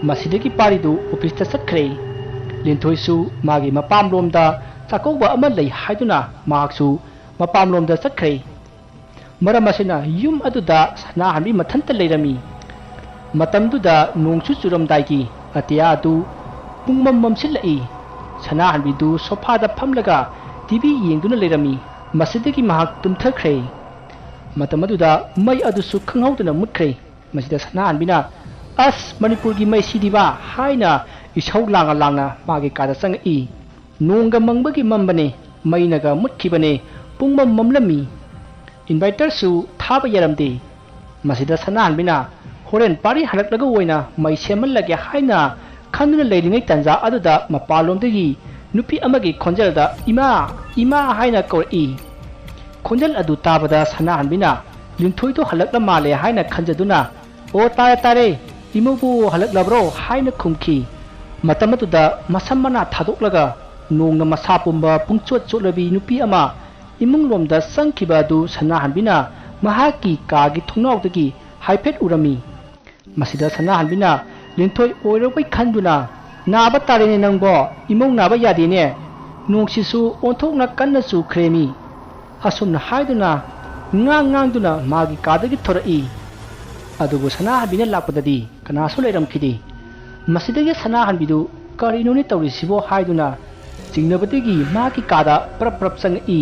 ꯃꯁꯤꯗꯒꯤ ꯄꯥꯔꯤꯗꯨ ꯑꯣꯐꯤꯁꯇ ꯆꯠꯈ꯭ꯔꯦ꯫ ꯂꯤꯟꯊꯣꯏꯁꯨ ꯃꯥꯒꯤ ꯃꯄꯥꯝꯂꯣꯝꯗ ꯆꯥꯛꯀꯧꯕ ꯑꯃ ꯂꯩ ꯍꯥꯏꯗꯨꯅ ꯃꯍꯥꯛꯁꯨ ꯃꯄꯥꯝꯂꯣꯝꯗ ꯆꯠꯈ꯭ꯔꯦ꯫ ꯃꯔꯝ ꯑꯁꯤꯅ ꯌꯨꯝ ꯑꯗꯨꯗ ꯁꯅꯥꯍꯟꯕꯤ ꯃꯊꯟꯇ ꯂꯩꯔꯝꯃꯤ꯫ ꯃꯇꯝꯗꯨꯗ ꯅꯣꯡꯁꯨ ꯆꯨꯔꯝꯗꯥꯏꯒꯤ ꯑꯇꯤꯌꯥ ꯑꯗꯨ ꯄꯨꯡꯃꯝ ꯃꯝꯁꯤꯜꯂꯛꯏ꯫ ꯁꯅꯥꯍꯟꯕꯤꯗꯨ ꯁꯣꯐꯥꯗ ꯐꯝꯂꯒ ꯇꯤꯚꯤ ꯌꯦꯡꯗꯨꯅ ꯂꯩꯔꯝꯃꯤ꯫ ꯃꯁꯤꯗꯒꯤ ꯃꯍꯥꯛ ꯇꯨꯝꯊꯈ꯭ꯔꯦ꯫ ꯃꯇꯝ ꯑꯗꯨꯗ ꯃꯩ ꯑꯗꯨꯁꯨ ꯈꯪꯍꯧꯗꯅ ꯃꯨꯠꯈ꯭ꯔꯦ꯫ ꯃꯁꯤꯗ ꯁꯅꯥꯍꯟꯕꯤꯅ, "ꯑꯁ, ꯃꯅꯤꯄꯨꯔꯒꯤ ꯃꯩꯁꯤꯗꯤꯕ!" ꯍꯥꯏꯅ ꯏꯁꯧ ꯂꯥꯡꯅ ꯂꯥꯡꯅ ꯃꯥꯒꯤ ꯀꯥꯗ ꯆꯪꯉꯛꯏ꯫ ꯅꯣꯡꯒ ꯃꯪꯕꯒꯤ ꯃꯝꯕꯅꯦ, ꯃꯩꯅꯒ ꯃꯨꯠꯈꯤꯕꯅꯦ, ꯄꯨꯡꯃꯝ ꯃꯝꯂꯝꯃꯤ꯫ ꯏꯟꯚꯥꯏꯇꯔꯁꯨ ꯊꯥꯕ ꯌꯥꯔꯝꯗꯦ꯫ ꯃꯁꯤꯗ ꯁꯅꯥꯍꯟꯕꯤꯅ, "ꯍꯣꯔꯦꯟ ꯄꯥꯔꯤ ꯍꯜꯂꯛꯂꯒ ꯑꯣꯏꯅ ꯃꯩ ꯁꯦꯝꯍꯜꯂꯒꯦ" ꯍꯥꯏꯅ ꯈꯟꯗꯨꯅ ꯂꯩꯔꯤꯉꯩ ꯇꯥꯟꯖꯥ ꯑꯗꯨꯗ ꯃꯄꯥꯟꯂꯣꯝꯗꯒꯤ ꯅꯨꯄꯤ ꯑꯃꯒꯤ ꯈꯣꯟꯖꯦꯜꯗ, "ꯏꯃꯥ, ꯏꯃꯥ" ꯍꯥꯏꯅ ꯀꯧꯔꯛꯏ꯫ ꯈꯣꯟꯖꯦꯜ ꯑꯗꯨ ꯇꯥꯕꯗ ꯁꯅꯥꯍꯟꯕꯤꯅ, "ꯂꯤꯟꯊꯣꯏꯗꯣ ꯍꯜꯂꯛꯂ ꯃꯥꯜꯂꯦ" ꯍꯥꯏꯅ ꯈꯟꯖꯗꯨꯅ, "ꯑꯣ, ꯇꯥꯔꯦ, ꯇꯥꯔꯦ, ꯏꯃꯧꯕꯨ ꯍꯜꯂꯛꯂꯕ꯭ꯔꯣ?" ꯍꯥꯏꯅ ꯈꯨꯝꯈꯤ꯫ ꯃꯇꯝ ꯑꯗꯨꯗ ꯃꯁꯝ ꯃꯅꯥ ꯊꯥꯗꯣꯛꯂꯒ ꯅꯣꯡꯅ ꯃꯁꯥ ꯄꯨꯝꯕ ꯄꯨꯡꯆꯣꯠ ꯆꯣꯠꯂꯕꯤ ꯅꯨꯄꯤ ꯑꯃ ꯏꯃꯨꯡꯂꯣꯝꯗ ꯆꯪꯈꯤꯕ ꯑꯗꯨ ꯁꯅꯥꯍꯟꯕꯤꯅ ꯃꯍꯥꯛꯀꯤ ꯀꯥꯒꯤ ꯊꯣꯡꯅꯥꯎꯗꯒꯤ ꯍꯥꯏꯐꯦꯠ ꯎꯔꯝꯃꯤ꯫ ꯃꯁꯤꯗ ꯁꯅꯥꯍꯟꯕꯤꯅ ꯂꯤꯟꯊꯣꯏ ꯑꯣꯏꯔꯕꯣꯏ ꯈꯟꯗꯨꯅ, "ꯅꯥꯕ ꯇꯥꯔꯦꯅꯦ ꯅꯪꯕꯣ, ꯏꯃꯧ ꯅꯥꯕ ꯌꯥꯗꯦꯅꯦ, ꯅꯣꯡꯁꯤꯁꯨ ꯑꯣꯟꯊꯣꯛꯅ ꯀꯟꯅ ꯆꯨꯈ꯭ꯔꯦꯃꯤ"꯫ ꯑꯁꯨꯝꯅ ꯍꯥꯏꯗꯨꯅ ꯉꯥꯡ ꯉꯥꯡꯗꯨꯅ ꯃꯥꯒꯤ ꯀꯥꯗꯒꯤ ꯊꯣꯔꯛꯏ꯫ ꯑꯗꯨꯕꯨ ꯁꯅꯥꯍꯟꯕꯤꯅ ꯂꯥꯛꯄꯗꯗꯤ ꯀꯅꯥꯁꯨ ꯂꯩꯔꯝꯈꯤꯗꯦ꯫ ꯃꯁꯤꯗꯒꯤ ꯁꯅꯥꯍꯟꯕꯤꯗꯨ "ꯀꯔꯤꯅꯣꯅꯦ ꯇꯧꯔꯤꯁꯤꯕꯣ?" ꯍꯥꯏꯗꯨꯅ ꯆꯤꯡꯅꯕꯗꯒꯤ ꯃꯍꯥꯛꯀꯤ ꯀꯥꯗ ꯄꯔꯞ ꯄꯔꯞ ꯆꯪꯉꯛꯏ꯫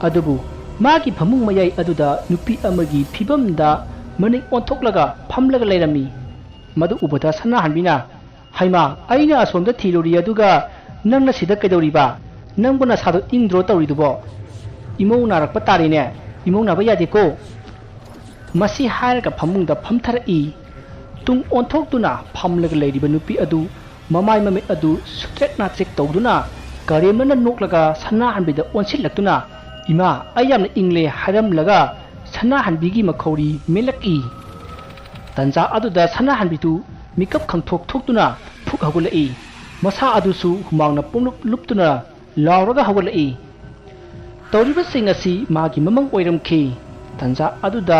ꯑꯗꯨꯕꯨ ꯃꯥꯒꯤ ꯐꯃꯨꯡ ꯃꯌꯥꯏ ꯑꯗꯨꯗ ꯅꯨꯄꯤ ꯑꯃꯒꯤ ꯐꯤꯕꯝꯗ ꯃꯅꯤꯡ ꯑꯣꯟꯊꯣꯛꯂꯒ ꯐꯝꯂꯒ ꯂꯩꯔꯝꯃꯤ꯫ ꯃꯗꯨ ꯎꯕꯗ ꯁꯅꯥꯍꯟꯕꯤꯅ, "ꯍꯩꯃꯥ, ꯑꯩꯅ ꯑꯁꯣꯝꯗ ꯊꯤꯔꯨꯔꯤ, ꯑꯗꯨꯒ ꯅꯪꯅ ꯁꯤꯗ ꯀꯩꯗꯧꯔꯤꯕ? ꯅꯪꯕꯨ ꯅꯁꯥꯗꯣ ꯏꯪꯗ꯭ꯔꯣ ꯇꯧꯔꯤꯗꯨꯕꯣ? ꯏꯃꯧ ꯅꯥꯔꯛꯄ ꯇꯥꯔꯦꯅꯦ, ꯏꯃꯧ ꯅꯥꯕ ꯌꯥꯗꯦꯀꯣ"꯫ ꯃꯁꯤ ꯍꯥꯏꯔꯒ ꯐꯃꯨꯡꯗ ꯐꯝꯊꯔꯛꯏ꯫ ꯇꯨꯡ ꯑꯣꯟꯊꯣꯛꯇꯨꯅ ꯐꯝꯂꯒ ꯂꯩꯔꯤꯕ ꯅꯨꯄꯤ ꯑꯗꯨ ꯃꯃꯥꯏ ꯃꯃꯤꯠ ꯑꯗꯨ ꯁꯨꯇ꯭ꯔꯦꯛ ꯅꯥꯇ꯭ꯔꯦꯛ ꯇꯧꯗꯨꯅ ꯀꯔꯦꯝꯅꯅ ꯅꯣꯛꯂꯒ ꯁꯅꯥꯍꯟꯕꯤꯗ ꯑꯣꯟꯁꯤꯜꯂꯛꯇꯨꯅ, "ꯏꯃꯥ, ꯑꯩ ꯌꯥꯝꯅ ꯏꯪꯂꯦ" ꯍꯥꯏꯔꯝꯂꯒ ꯁꯅꯥꯍꯟꯕꯤꯒꯤ ꯃꯈꯧꯔꯤ ꯃꯦꯜꯂꯛꯏ꯫ ꯇꯟꯖꯥ ꯑꯗꯨꯗ ꯁꯅꯥꯍꯟꯕꯤꯗꯨ ꯃꯤꯀꯞ ꯈꯪꯊꯣꯛ ꯊꯣꯛꯇꯨꯅ ꯐꯨꯛ ꯍꯧꯒꯠꯂꯛꯏ꯫ ꯃꯁꯥ ꯑꯗꯨꯁꯨ ꯍꯨꯃꯥꯡꯅ ꯄꯨꯡꯂꯨꯞ ꯂꯨꯞꯇꯨꯅ ꯂꯥꯎꯔꯒ ꯍꯧꯒꯠꯂꯛꯏ꯫ ꯇꯧꯔꯤꯕꯁꯤꯡ ꯑꯁꯤ ꯃꯥꯒꯤ ꯃꯃꯪ ꯑꯣꯏꯔꯝꯈꯤ꯫ ꯇꯟꯖꯥ ꯑꯗꯨꯗ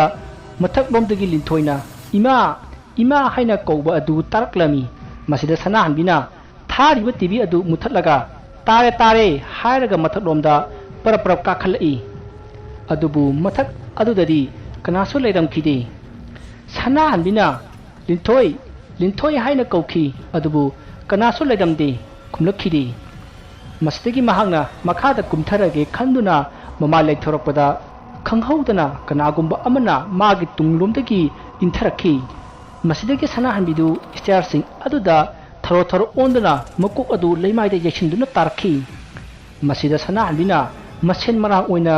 ꯃꯊꯛꯂꯣꯝꯗꯒꯤ ꯂꯤꯟꯊꯣꯏꯅ "ꯏꯃꯥ, ꯏꯃꯥ" ꯍꯥꯏꯅ ꯀꯧꯕ ꯑꯗꯨ ꯇꯥꯔꯛꯂꯝꯃꯤ꯫ ꯃꯁꯤꯗ ꯁꯅꯥꯍꯟꯕꯤꯅ ꯊꯥꯔꯤꯕ ꯇꯤ ꯚꯤ ꯑꯗꯨ ꯃꯨꯊꯠꯂꯒ "ꯇꯥꯔꯦ, ꯇꯥꯔꯦ" ꯍꯥꯏꯔꯒ ꯃꯊꯛꯂꯣꯝꯗ ꯄꯔꯞ ꯄꯔꯞ ꯀꯥꯈꯠꯂꯛꯏ꯫ ꯑꯗꯨꯕꯨ ꯃꯊꯛ ꯑꯗꯨꯗꯗꯤ ꯀꯅꯥꯁꯨ ꯂꯩꯔꯝꯈꯤꯗꯦ꯫ ꯁꯅꯥꯍꯟꯕꯤꯅ "ꯂꯤꯟꯊꯣꯏ, ꯂꯤꯟꯊꯣꯏ" ꯍꯥꯏꯅ ꯀꯧꯈꯤ, ꯑꯗꯨꯕꯨ ꯀꯅꯥꯁꯨ ꯂꯩꯔꯝꯗꯦ, ꯈꯨꯝꯂꯛꯈꯤꯗꯦ꯫ ꯃꯁꯤꯗꯒꯤ ꯃꯍꯥꯛꯅ ꯃꯈꯥꯗ ꯀꯨꯝꯊꯔꯒꯦ ꯈꯟꯗꯨꯅ ꯃꯃꯥꯏ ꯂꯩꯊꯣꯔꯛꯄꯗ, ꯈꯪꯍꯧꯗꯅ ꯀꯅꯥꯒꯨꯝꯕ ꯑꯃꯅ ꯃꯥꯒꯤ ꯇꯨꯡꯂꯣꯝꯗꯒꯤ ꯏꯟꯊꯔꯛꯈꯤ꯫ ꯃꯁꯤꯗꯒꯤ ꯁꯅꯥꯍꯟꯕꯤꯗꯨ ꯁ꯭ꯇꯦꯌꯔꯁꯤꯡ ꯑꯗꯨꯗ ꯊꯔꯣ ꯊꯔꯣ ꯑꯣꯟꯗꯨꯅ ꯃꯀꯣꯛ ꯑꯗꯨ ꯂꯩꯃꯥꯏꯗ ꯌꯩꯁꯤꯟꯗꯨꯅ ꯇꯥꯔꯛꯈꯤ꯫ ꯃꯁꯤꯗ ꯁꯅꯥꯍꯟꯕꯤꯅ ꯃꯁꯦꯟ ꯃꯔꯥꯡ ꯑꯣꯏꯅ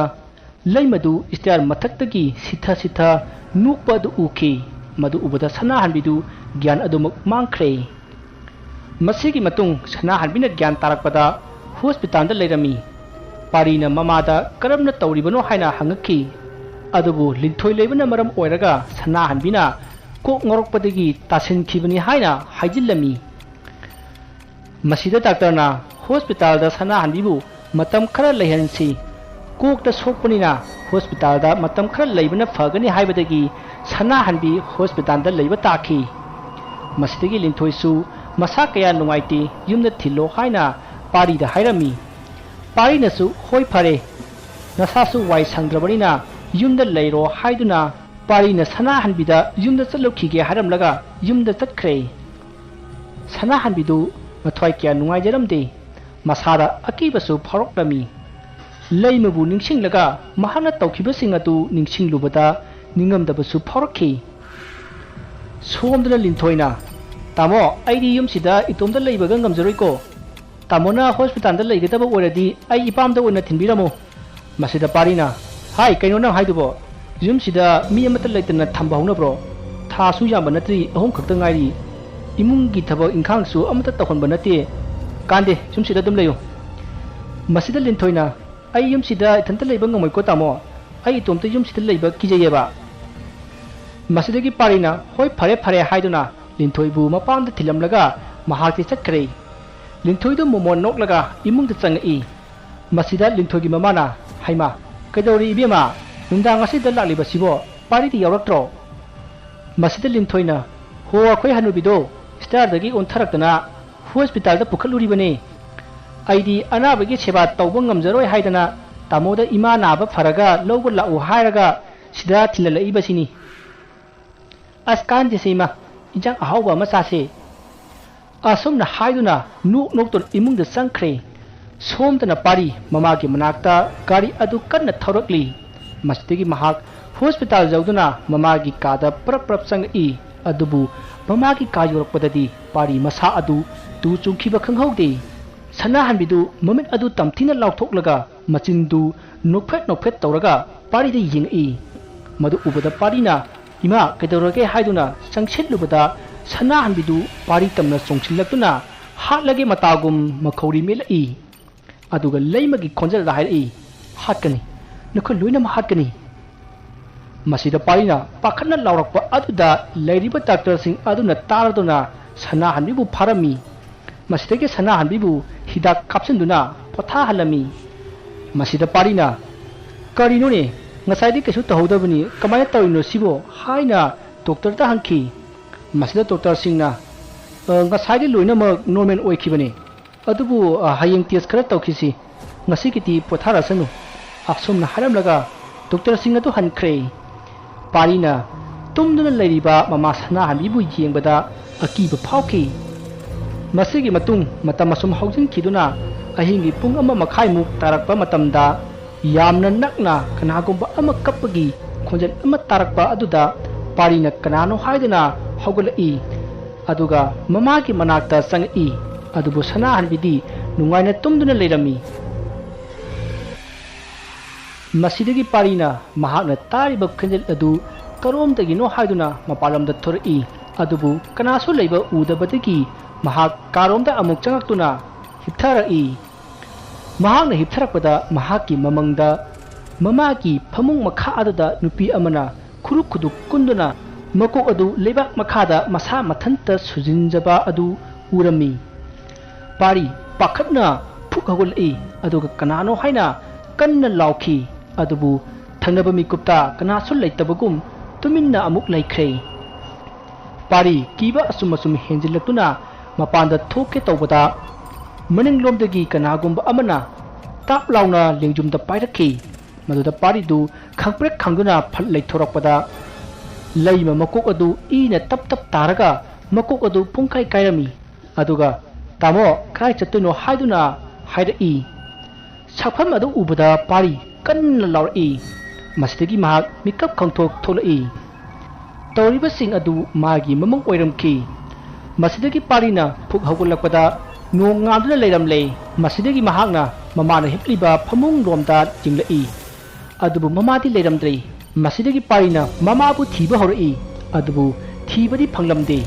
ꯂꯩꯃꯗꯨ ꯁ꯭ꯇꯦꯌꯔ ꯃꯊꯛꯇꯒꯤ ꯁꯤꯊ ꯁꯤꯊ ꯅꯣꯛꯄ ꯑꯗꯨ ꯎꯈꯤ꯫ ꯃꯗꯨ ꯎꯕꯗ ꯁꯅꯥꯍꯟꯕꯤꯗꯨ ꯒ꯭ꯌꯥꯟ ꯑꯗꯨꯃꯛ ꯃꯥꯡꯈ꯭ꯔꯦ꯫ ꯃꯁꯤꯒꯤ ꯃꯇꯨꯡ ꯁꯅꯥꯍꯟꯕꯤꯅ ꯒ꯭ꯌꯥꯟ ꯇꯥꯔꯛꯄꯗ ꯍꯣꯁꯄꯤꯇꯥꯜꯗ ꯂꯩꯔꯝꯃꯤ꯫ ꯄꯥꯔꯤꯅ ꯃꯃꯥꯗ ꯀꯔꯝꯅ ꯇꯧꯔꯤꯕꯅꯣ ꯍꯥꯏꯅ ꯍꯪꯉꯛꯈꯤ꯫ ꯑꯗꯨꯕꯨ ꯂꯤꯟꯊꯣꯏ ꯂꯩꯕꯅ ꯃꯔꯝ ꯑꯣꯏꯔꯒ ꯁꯅꯥꯍꯟꯕꯤꯅ ꯀꯣꯛ ꯉꯥꯎꯔꯛꯄꯗꯒꯤ ꯇꯥꯁꯤꯟꯈꯤꯕꯅꯤ ꯍꯥꯏꯅ ꯍꯥꯏꯖꯤꯜꯂꯝꯃꯤ꯫ ꯃꯁꯤꯗ ꯗꯥꯛꯇꯔꯅ ꯍꯣꯁꯄꯤꯇꯥꯜꯗ ꯁꯅꯥꯍꯟꯕꯤꯕꯨ ꯃꯇꯝ ꯈꯔ ꯂꯩꯍꯟꯁꯤ, ꯀꯣꯛꯇ ꯁꯣꯛꯄꯅꯤꯅ ꯍꯣꯁꯄꯤꯇꯥꯜꯗ ꯃꯇꯝ ꯈꯔ ꯂꯩꯕꯅ ꯐꯒꯅꯤ ꯍꯥꯏꯕꯗꯒꯤ ꯁꯅꯥꯍꯟꯕꯤ ꯍꯣꯁꯄꯤꯇꯥꯜꯗ ꯂꯩꯕ ꯇꯥꯈꯤ꯫ ꯃꯁꯤꯗꯒꯤ ꯂꯤꯟꯊꯣꯏꯁꯨ ꯃꯁꯥ ꯀꯌꯥ ꯅꯨꯡꯉꯥꯏꯇꯦ, ꯌꯨꯝꯗ ꯊꯤꯜꯂꯣ ꯍꯥꯏꯅ ꯄꯥꯔꯤꯗ ꯍꯥꯏꯔꯝꯃꯤ꯫ ꯄꯥꯔꯤꯅꯁꯨ "ꯍꯣꯏ ꯐꯔꯦ, ꯅꯁꯥꯁꯨ ꯋꯥꯏ ꯁꯪꯗ꯭ꯔꯕꯅꯤꯅ ꯌꯨꯝꯗ ꯂꯩꯔꯣ" ꯍꯥꯏꯗꯨꯅ ꯄꯥꯔꯤꯅ ꯁꯅꯥꯍꯟꯕꯤꯗ ꯌꯨꯝꯗ ꯆꯠꯂꯨꯈꯤꯒꯦ ꯍꯥꯏꯔꯝꯂꯒ ꯌꯨꯝꯗ ꯆꯠꯈ꯭ꯔꯦ꯫ ꯁꯅꯥꯍꯟꯕꯤꯗꯨ ꯃꯊ꯭ꯋꯥꯏ ꯀꯌꯥ ꯅꯨꯡꯉꯥꯏꯖꯔꯝꯗꯦ꯫ ꯃꯁꯥꯗ ꯑꯀꯤꯕꯁꯨ ꯐꯥꯎꯔꯛꯂꯝꯃꯤ꯫ ꯂꯩꯃꯕꯨ ꯅꯤꯡꯁꯤꯡꯂꯒ ꯃꯍꯥꯛꯅ ꯇꯧꯈꯤꯕꯁꯤꯡ ꯑꯗꯨ ꯅꯤꯡꯁꯤꯡꯂꯨꯕꯗ ꯅꯤꯡꯉꯝꯗꯕꯁꯨ ꯐꯥꯎꯔꯛꯈꯤ꯫ ꯁꯣꯝꯗꯅ ꯂꯤꯟꯊꯣꯏꯅ, "ꯇꯥꯃꯣ, ꯑꯩꯗꯤ ꯌꯨꯝꯁꯤꯗ ꯏꯇꯣꯝꯇ ꯂꯩꯕꯒ ꯉꯝꯖꯔꯣꯏꯀꯣ꯫ ꯇꯥꯃꯣꯅ ꯍꯣꯁꯄꯤꯇꯥꯜꯗ ꯂꯩꯒꯗꯕ ꯑꯣꯏꯔꯗꯤ ꯑꯩ ꯏꯄꯥꯝꯗ ꯑꯣꯏꯅ ꯊꯤꯟꯕꯤꯔꯝꯃꯨ꯫" ꯃꯁꯤꯗ ꯄꯥꯔꯤꯅ, "ꯍꯥꯏ, ꯀꯩꯅꯣ ꯅꯪ ꯍꯥꯏꯗꯨꯕꯣ? ꯌꯨꯝꯁꯤꯗ ꯃꯤ ꯑꯃꯠꯇ ꯂꯩꯇꯅ ꯊꯝꯕ ꯍꯧꯅꯕ꯭ꯔꯣ? ꯊꯥꯁꯨ ꯌꯥꯝꯕ ꯅꯠꯇ꯭ꯔꯤ, ꯑꯍꯨꯝ ꯈꯛꯇ ꯉꯥꯏꯔꯤ꯫ ꯏꯃꯨꯡꯒꯤ ꯊꯕꯛ ꯏꯪꯈꯥꯡꯁꯨ ꯑꯃꯠꯇ ꯇꯧꯍꯟꯕ ꯅꯠꯇꯦ꯫ ꯀꯥꯟꯗꯦ, ꯌꯨꯝꯁꯤꯗ ꯑꯗꯨꯝ ꯂꯩꯌꯨ꯫" ꯃꯁꯤꯗ ꯂꯤꯟꯊꯣꯏꯅ, "ꯑꯩ ꯌꯨꯝꯁꯤꯗ ꯏꯊꯟꯇ ꯂꯩꯕ ꯉꯝꯃꯣꯏꯀꯣ ꯇꯥꯃꯣ꯫ ꯑꯩ ꯏꯇꯣꯝꯇ ꯌꯨꯝꯁꯤꯗ ꯂꯩꯕ ꯀꯤꯖꯩꯌꯦꯕ꯫" ꯃꯁꯤꯗꯒꯤ ꯄꯥꯔꯤꯅ, "ꯍꯣꯏ, ꯐꯔꯦ, ꯐꯔꯦ" ꯍꯥꯏꯗꯨꯅ ꯂꯤꯟꯊꯣꯏꯕꯨ ꯃꯄꯥꯝꯗ ꯊꯤꯜꯂꯝꯂꯒ ꯃꯍꯥꯛꯇꯤ ꯆꯠꯈ꯭ꯔꯦ꯫ ꯂꯤꯟꯊꯣꯏꯗꯨ ꯃꯣꯃꯣꯟ ꯅꯣꯛꯂꯒ ꯏꯃꯨꯡꯗ ꯆꯪꯉꯛꯏ꯫ ꯃꯁꯤꯗ ꯂꯤꯟꯊꯣꯏꯒꯤ ꯃꯃꯥꯅ, "ꯍꯩꯃꯥ, ꯀꯩꯗꯧꯔꯤ ꯏꯕꯦꯝꯃ? ꯅꯨꯡꯗꯥꯡ ꯑꯁꯤꯗ ꯂꯥꯛꯂꯤꯕꯁꯤꯕꯣ? ꯄꯥꯔꯤꯗꯤ ꯌꯥꯎꯔꯛꯇ꯭ꯔꯣ? ꯃꯁꯤꯗ ꯂꯤꯟꯊꯣꯏꯅ, "ꯍꯣ, ꯑꯩꯈꯣꯏ ꯍꯅꯨꯕꯤꯗꯣ ꯁ꯭ꯇꯦꯌꯔꯗꯒꯤ ꯑꯣꯟꯊꯔꯛꯇꯅ ꯍꯣꯁꯄꯤꯇꯥꯜꯗ ꯄꯨꯈꯠꯂꯨꯔꯤꯕꯅꯦ꯫ ꯑꯩꯗꯤ ꯑꯅꯥꯕꯒꯤ ꯁꯦꯕꯥ ꯇꯧꯕ ꯉꯝꯖꯔꯣꯏ ꯍꯥꯏꯗꯅ ꯇꯥꯃꯣꯗ ꯏꯃꯥ ꯅꯥꯕ ꯐꯔꯒ ꯂꯧꯕ ꯂꯥꯛꯎ ꯍꯥꯏꯔꯒ ꯁꯤꯗ ꯊꯤꯜꯍꯜꯂꯛꯏꯕꯁꯤꯅꯤ꯫ ꯑꯁ, ꯀꯥꯟꯗꯦꯁꯦ ꯏꯃꯥ, ꯏꯟꯖꯥꯡ ꯑꯍꯥꯎꯕ ꯑꯃ ꯆꯥꯁꯦ꯫" ꯑꯁꯨꯝꯅ ꯍꯥꯏꯗꯨꯅ ꯅꯣꯛ ꯅꯣꯛꯇꯨꯅ ꯏꯃꯨꯡꯗ ꯆꯪꯈ꯭ꯔꯦ꯫ ꯁꯣꯝꯗꯅ ꯄꯥꯔꯤ ꯃꯃꯥꯒꯤ ꯃꯅꯥꯛꯇ ꯒꯥꯔꯤ ꯑꯗꯨ ꯀꯟꯅ ꯊꯧꯔꯛꯂꯤ꯫ ꯃꯁꯤꯗꯒꯤ ꯃꯍꯥꯛ ꯍꯣꯁꯄꯤꯇꯥꯜ ꯌꯧꯗꯨꯅ ꯃꯃꯥꯒꯤ ꯀꯥꯗ ꯄ꯭ꯔꯞ ꯄ꯭ꯔꯞ ꯆꯪꯉꯛꯏ꯫ ꯑꯗꯨꯕꯨ ꯃꯃꯥꯒꯤ ꯀꯥ ꯌꯧꯔꯛꯄꯗꯗꯤ ꯄꯥꯔꯤ ꯃꯁꯥ ꯑꯗꯨ ꯇꯨ ꯆꯨꯡꯈꯤꯕ ꯈꯪꯍꯧꯗꯦ꯫ ꯁꯅꯥꯍꯟꯕꯤꯗꯨ ꯃꯃꯤꯠ ꯑꯗꯨ ꯇꯝꯊꯤꯅ ꯂꯥꯎꯊꯣꯛꯂꯒ ꯃꯆꯤꯟꯗꯨ ꯅꯣꯛꯐꯦꯠ ꯅꯣꯛꯐꯦꯠ ꯇꯧꯔꯒ ꯄꯥꯔꯤꯗ ꯌꯦꯡꯉꯛꯏ꯫ ꯃꯗꯨ ꯎꯕꯗ ꯄꯥꯔꯤꯅ "ꯏꯃꯥ, ꯀꯩꯗꯧꯔꯒꯦ?" ꯍꯥꯏꯗꯨꯅ ꯆꯪꯁꯤꯜꯂꯨꯕꯗ ꯁꯅꯥꯍꯟꯕꯤꯗꯨ ꯄꯥꯔꯤ ꯇꯝꯅ ꯆꯣꯡꯁꯤꯜꯂꯛꯇꯨꯅ ꯍꯥꯠꯂꯒꯦ ꯃꯇꯥꯒꯨꯝ ꯃꯈꯧꯔꯤ ꯃꯦꯠꯂꯛꯏ꯫ ꯑꯗꯨꯒ ꯂꯩꯃꯒꯤ ꯈꯣꯟꯖꯦꯜꯗ ꯍꯥꯏꯔꯛꯏ, "ꯍꯥꯠꯀꯅꯤ, ꯅꯈꯣꯏ ꯂꯣꯏꯅꯃꯛ ꯍꯥꯠꯀꯅꯤ꯫" ꯃꯁꯤꯗ ꯄꯥꯔꯤꯅ ꯄꯥꯈꯠꯅ ꯂꯥꯎꯔꯛꯄ ꯑꯗꯨꯗ ꯂꯩꯔꯤꯕ ꯗꯥꯛꯇꯔꯁꯤꯡ ꯑꯗꯨꯅ ꯇꯥꯔꯗꯨꯅ ꯁꯅꯥꯍꯟꯕꯤꯕꯨ ꯐꯥꯔꯝꯃꯤ꯫ ꯃꯁꯤꯗꯒꯤ ꯁꯅꯥꯍꯟꯕꯤꯕꯨ ꯍꯤꯗꯥꯛ ꯀꯥꯞꯁꯤꯟꯗꯨꯅ ꯄꯣꯊꯥꯍꯜꯂꯝꯃꯤ꯫ ꯃꯁꯤꯗ ꯄꯥꯔꯤꯅ, "ꯀꯔꯤꯅꯣꯅꯦ, ꯉꯁꯥꯏꯗꯤ ꯀꯩꯁꯨ ꯇꯧꯍꯧꯗꯕꯅꯤ, ꯀꯃꯥꯏꯅ ꯇꯧꯔꯤꯅꯣ ꯁꯤꯕꯣ?" ꯍꯥꯏꯅ ꯗꯣꯛꯇꯔꯗ ꯍꯪꯈꯤ꯫ ꯃꯁꯤꯗ ꯗꯣꯛꯇꯔꯁꯤꯡꯅ, "ꯑ, ꯉꯁꯥꯏꯗꯤ ꯂꯣꯏꯅꯃꯛ ꯅꯣꯔꯃꯦꯜ ꯑꯣꯏꯈꯤꯕꯅꯤ꯫ ꯑꯗꯨꯕꯨ, ꯑ, ꯍꯌꯦꯡ ꯇꯦꯁ ꯈꯔ ꯇꯧꯈꯤꯁꯤ꯫ ꯉꯁꯤꯒꯤꯗꯤ ꯄꯣꯊꯥꯔꯁꯅꯨ꯫" ꯑꯁꯨꯝꯅ ꯍꯥꯏꯔꯝꯂꯒ ꯗꯣꯛꯇꯔꯁꯤꯡ ꯑꯗꯨ ꯍꯟꯈ꯭ꯔꯦ꯫ ꯄꯥꯔꯤꯅ ꯇꯨꯝꯗꯨꯅ ꯂꯩꯔꯤꯕ ꯃꯃꯥ ꯁꯅꯥꯍꯟꯕꯤꯕꯨ ꯌꯦꯡꯕꯗ ꯑꯀꯤꯕ ꯐꯥꯎꯈꯤ꯫ ꯃꯁꯤꯒꯤ ꯃꯇꯨꯡ ꯃꯇꯝ ꯑꯁꯨꯝ ꯍꯧꯖꯤꯟꯈꯤꯗꯨꯅ ꯑꯍꯤꯡꯒꯤ ꯄꯨꯡ ꯑꯃ ꯃꯈꯥꯏꯃꯨꯛ ꯇꯥꯔꯛꯄ ꯃꯇꯝꯗ ꯌꯥꯝꯅ ꯅꯛꯅ ꯀꯅꯥꯒꯨꯝꯕ ꯑꯃ ꯀꯞꯄꯒꯤ ꯈꯣꯟꯖꯦꯜ ꯑꯃ ꯇꯥꯔꯛꯄ ꯑꯗꯨꯗ ꯄꯥꯔꯤꯅ ꯀꯅꯥꯅꯣ ꯍꯥꯏꯗꯨꯅ ꯍꯧꯒꯠꯂꯛꯏ꯫ ꯑꯗꯨꯒ ꯃꯃꯥꯒꯤ ꯃꯅꯥꯛꯇ ꯆꯪꯉꯛꯏ꯫ ꯑꯗꯨꯕꯨ ꯁꯅꯥꯍꯟꯕꯤꯗꯤ ꯅꯨꯡꯉꯥꯏꯅ ꯇꯨꯝꯗꯨꯅ ꯂꯩꯔꯝꯃꯤ꯫ ꯃꯁꯤꯗꯒꯤ ꯄꯥꯔꯤꯅ ꯃꯍꯥꯛꯅ ꯇꯥꯔꯤꯕ ꯈꯣꯟꯖꯦꯜ ꯑꯗꯨ ꯀꯔꯣꯝꯗꯒꯤꯅꯣ ꯍꯥꯏꯗꯨꯅ ꯃꯄꯥꯟꯂꯣꯝꯗ ꯊꯣꯔꯛꯏ꯫ ꯑꯗꯨꯕꯨ ꯀꯅꯥꯁꯨ ꯂꯩꯕ ꯎꯗꯕꯗꯒꯤ ꯃꯍꯥꯛ ꯀꯥꯔꯣꯝꯗ ꯑꯃꯨꯛ ꯆꯪꯉꯛꯇꯨꯅ ꯍꯤꯞꯊꯔꯛꯏ꯫ ꯃꯍꯥꯛꯅ ꯍꯤꯞꯊꯔꯛꯄꯗ ꯃꯍꯥꯛꯀꯤ ꯃꯃꯪꯗ ꯃꯃꯥꯒꯤ ꯐꯃꯨꯡ ꯃꯈꯥ ꯑꯗꯨꯗ ꯅꯨꯄꯤ ꯑꯃꯅ ꯈꯨꯔꯨ ꯈꯨꯗꯨ ꯀꯨꯟꯗꯨꯅ ꯃꯀꯣꯛ ꯑꯗꯨ ꯂꯩꯕꯥꯛ ꯃꯈꯥꯗ ꯃꯁꯥ ꯃꯊꯟꯇ ꯁꯨꯖꯤꯟꯖꯕ ꯑꯗꯨ ꯎꯔꯝꯃꯤ꯫ ꯄꯥꯔꯤ ꯄꯥꯈꯠꯅ ꯐꯨꯛ ꯍꯧꯒꯠꯂꯛꯏ, ꯑꯗꯨꯒ ꯀꯅꯥꯅꯣ ꯍꯥꯏꯅ ꯀꯟꯅ ꯂꯥꯎꯈꯤ꯫ ꯑꯗꯨꯕꯨ ꯊꯪꯅꯕ ꯃꯤꯀꯨꯞꯇ ꯀꯅꯥꯁꯨ ꯂꯩꯇꯕꯒꯨꯝ ꯇꯨꯃꯤꯟꯅ ꯑꯃꯨꯛ ꯂꯩꯈ꯭ꯔꯦ꯫ ꯄꯥꯔꯤ ꯀꯤꯕ ꯑꯁꯨꯝ ꯑꯁꯨꯝ ꯍꯦꯟꯖꯤꯜꯂꯛꯇꯨꯅ ꯃꯄꯥꯟꯗ ꯊꯣꯛꯀꯦ ꯇꯧꯕꯗ, ꯃꯅꯤꯡꯂꯣꯝꯗꯒꯤ ꯀꯅꯥꯒꯨꯝꯕ ꯑꯃꯅ ꯇꯥꯞ ꯂꯥꯎꯅ ꯂꯦꯡꯖꯨꯝꯗ ꯄꯥꯏꯔꯛꯈꯤ꯫ ꯃꯗꯨꯗ ꯄꯥꯔꯤꯗꯨ ꯈꯪꯄ꯭ꯔꯦꯛ ꯈꯪꯗꯨꯅ ꯐꯠ ꯂꯩꯊꯣꯔꯛꯄꯗ, ꯂꯩꯃ ꯃꯀꯣꯛ ꯑꯗꯨ ꯏꯅ ꯇꯞ ꯇꯞ ꯇꯥꯔꯒ ꯃꯀꯣꯛ ꯑꯗꯨ ꯄꯨꯡꯀꯥꯏ ꯀꯥꯏꯔꯝꯃꯤ꯫ ꯑꯗꯨꯒ "ꯇꯥꯃꯣ, ꯀꯥꯏ ꯆꯠꯇꯣꯏꯅꯣ?" ꯍꯥꯏꯗꯨꯅ ꯍꯥꯏꯔꯛꯏ꯫ ꯁꯛꯐꯝ ꯑꯗꯨ ꯎꯕꯗ ꯄꯥꯔꯤ ꯀꯟꯅ ꯂꯥꯎꯔꯛꯏ꯫ ꯃꯁꯤꯗꯒꯤ ꯃꯍꯥꯛ ꯃꯤꯀꯞ ꯈꯪꯊꯣꯛ ꯊꯣꯛꯂꯛꯏ꯫ ꯇꯧꯔꯤꯕꯁꯤꯡ ꯑꯗꯨ ꯃꯥꯒꯤ ꯃꯃꯪ ꯑꯣꯏꯔꯝꯈꯤ꯫ ꯃꯁꯤꯗꯒꯤ ꯄꯥꯔꯤꯅ ꯐꯨꯛ ꯍꯧꯒꯠꯂꯛꯄꯗ ꯅꯣꯡ ꯉꯥꯟꯗꯨꯅ ꯂꯩꯔꯝꯂꯦ꯫ ꯃꯁꯤꯗꯒꯤ ꯃꯍꯥꯛꯅ ꯃꯃꯥꯅ ꯍꯤꯞꯂꯤꯕ ꯐꯃꯨꯡ ꯂꯣꯝꯗ ꯌꯦꯡꯂꯛꯏ꯫ ꯑꯗꯨꯕꯨ ꯃꯃꯥꯗꯤ ꯂꯩꯔꯝꯗ꯭ꯔꯦ꯫ ꯃꯁꯤꯗꯒꯤ ꯄꯥꯔꯤꯅ ꯃꯃꯥꯕꯨ ꯊꯤꯕ ꯍꯧꯔꯛꯏ꯫ ꯑꯗꯨꯕꯨ ꯊꯤꯕꯗꯤ ꯐꯪꯂꯝꯗꯦ꯫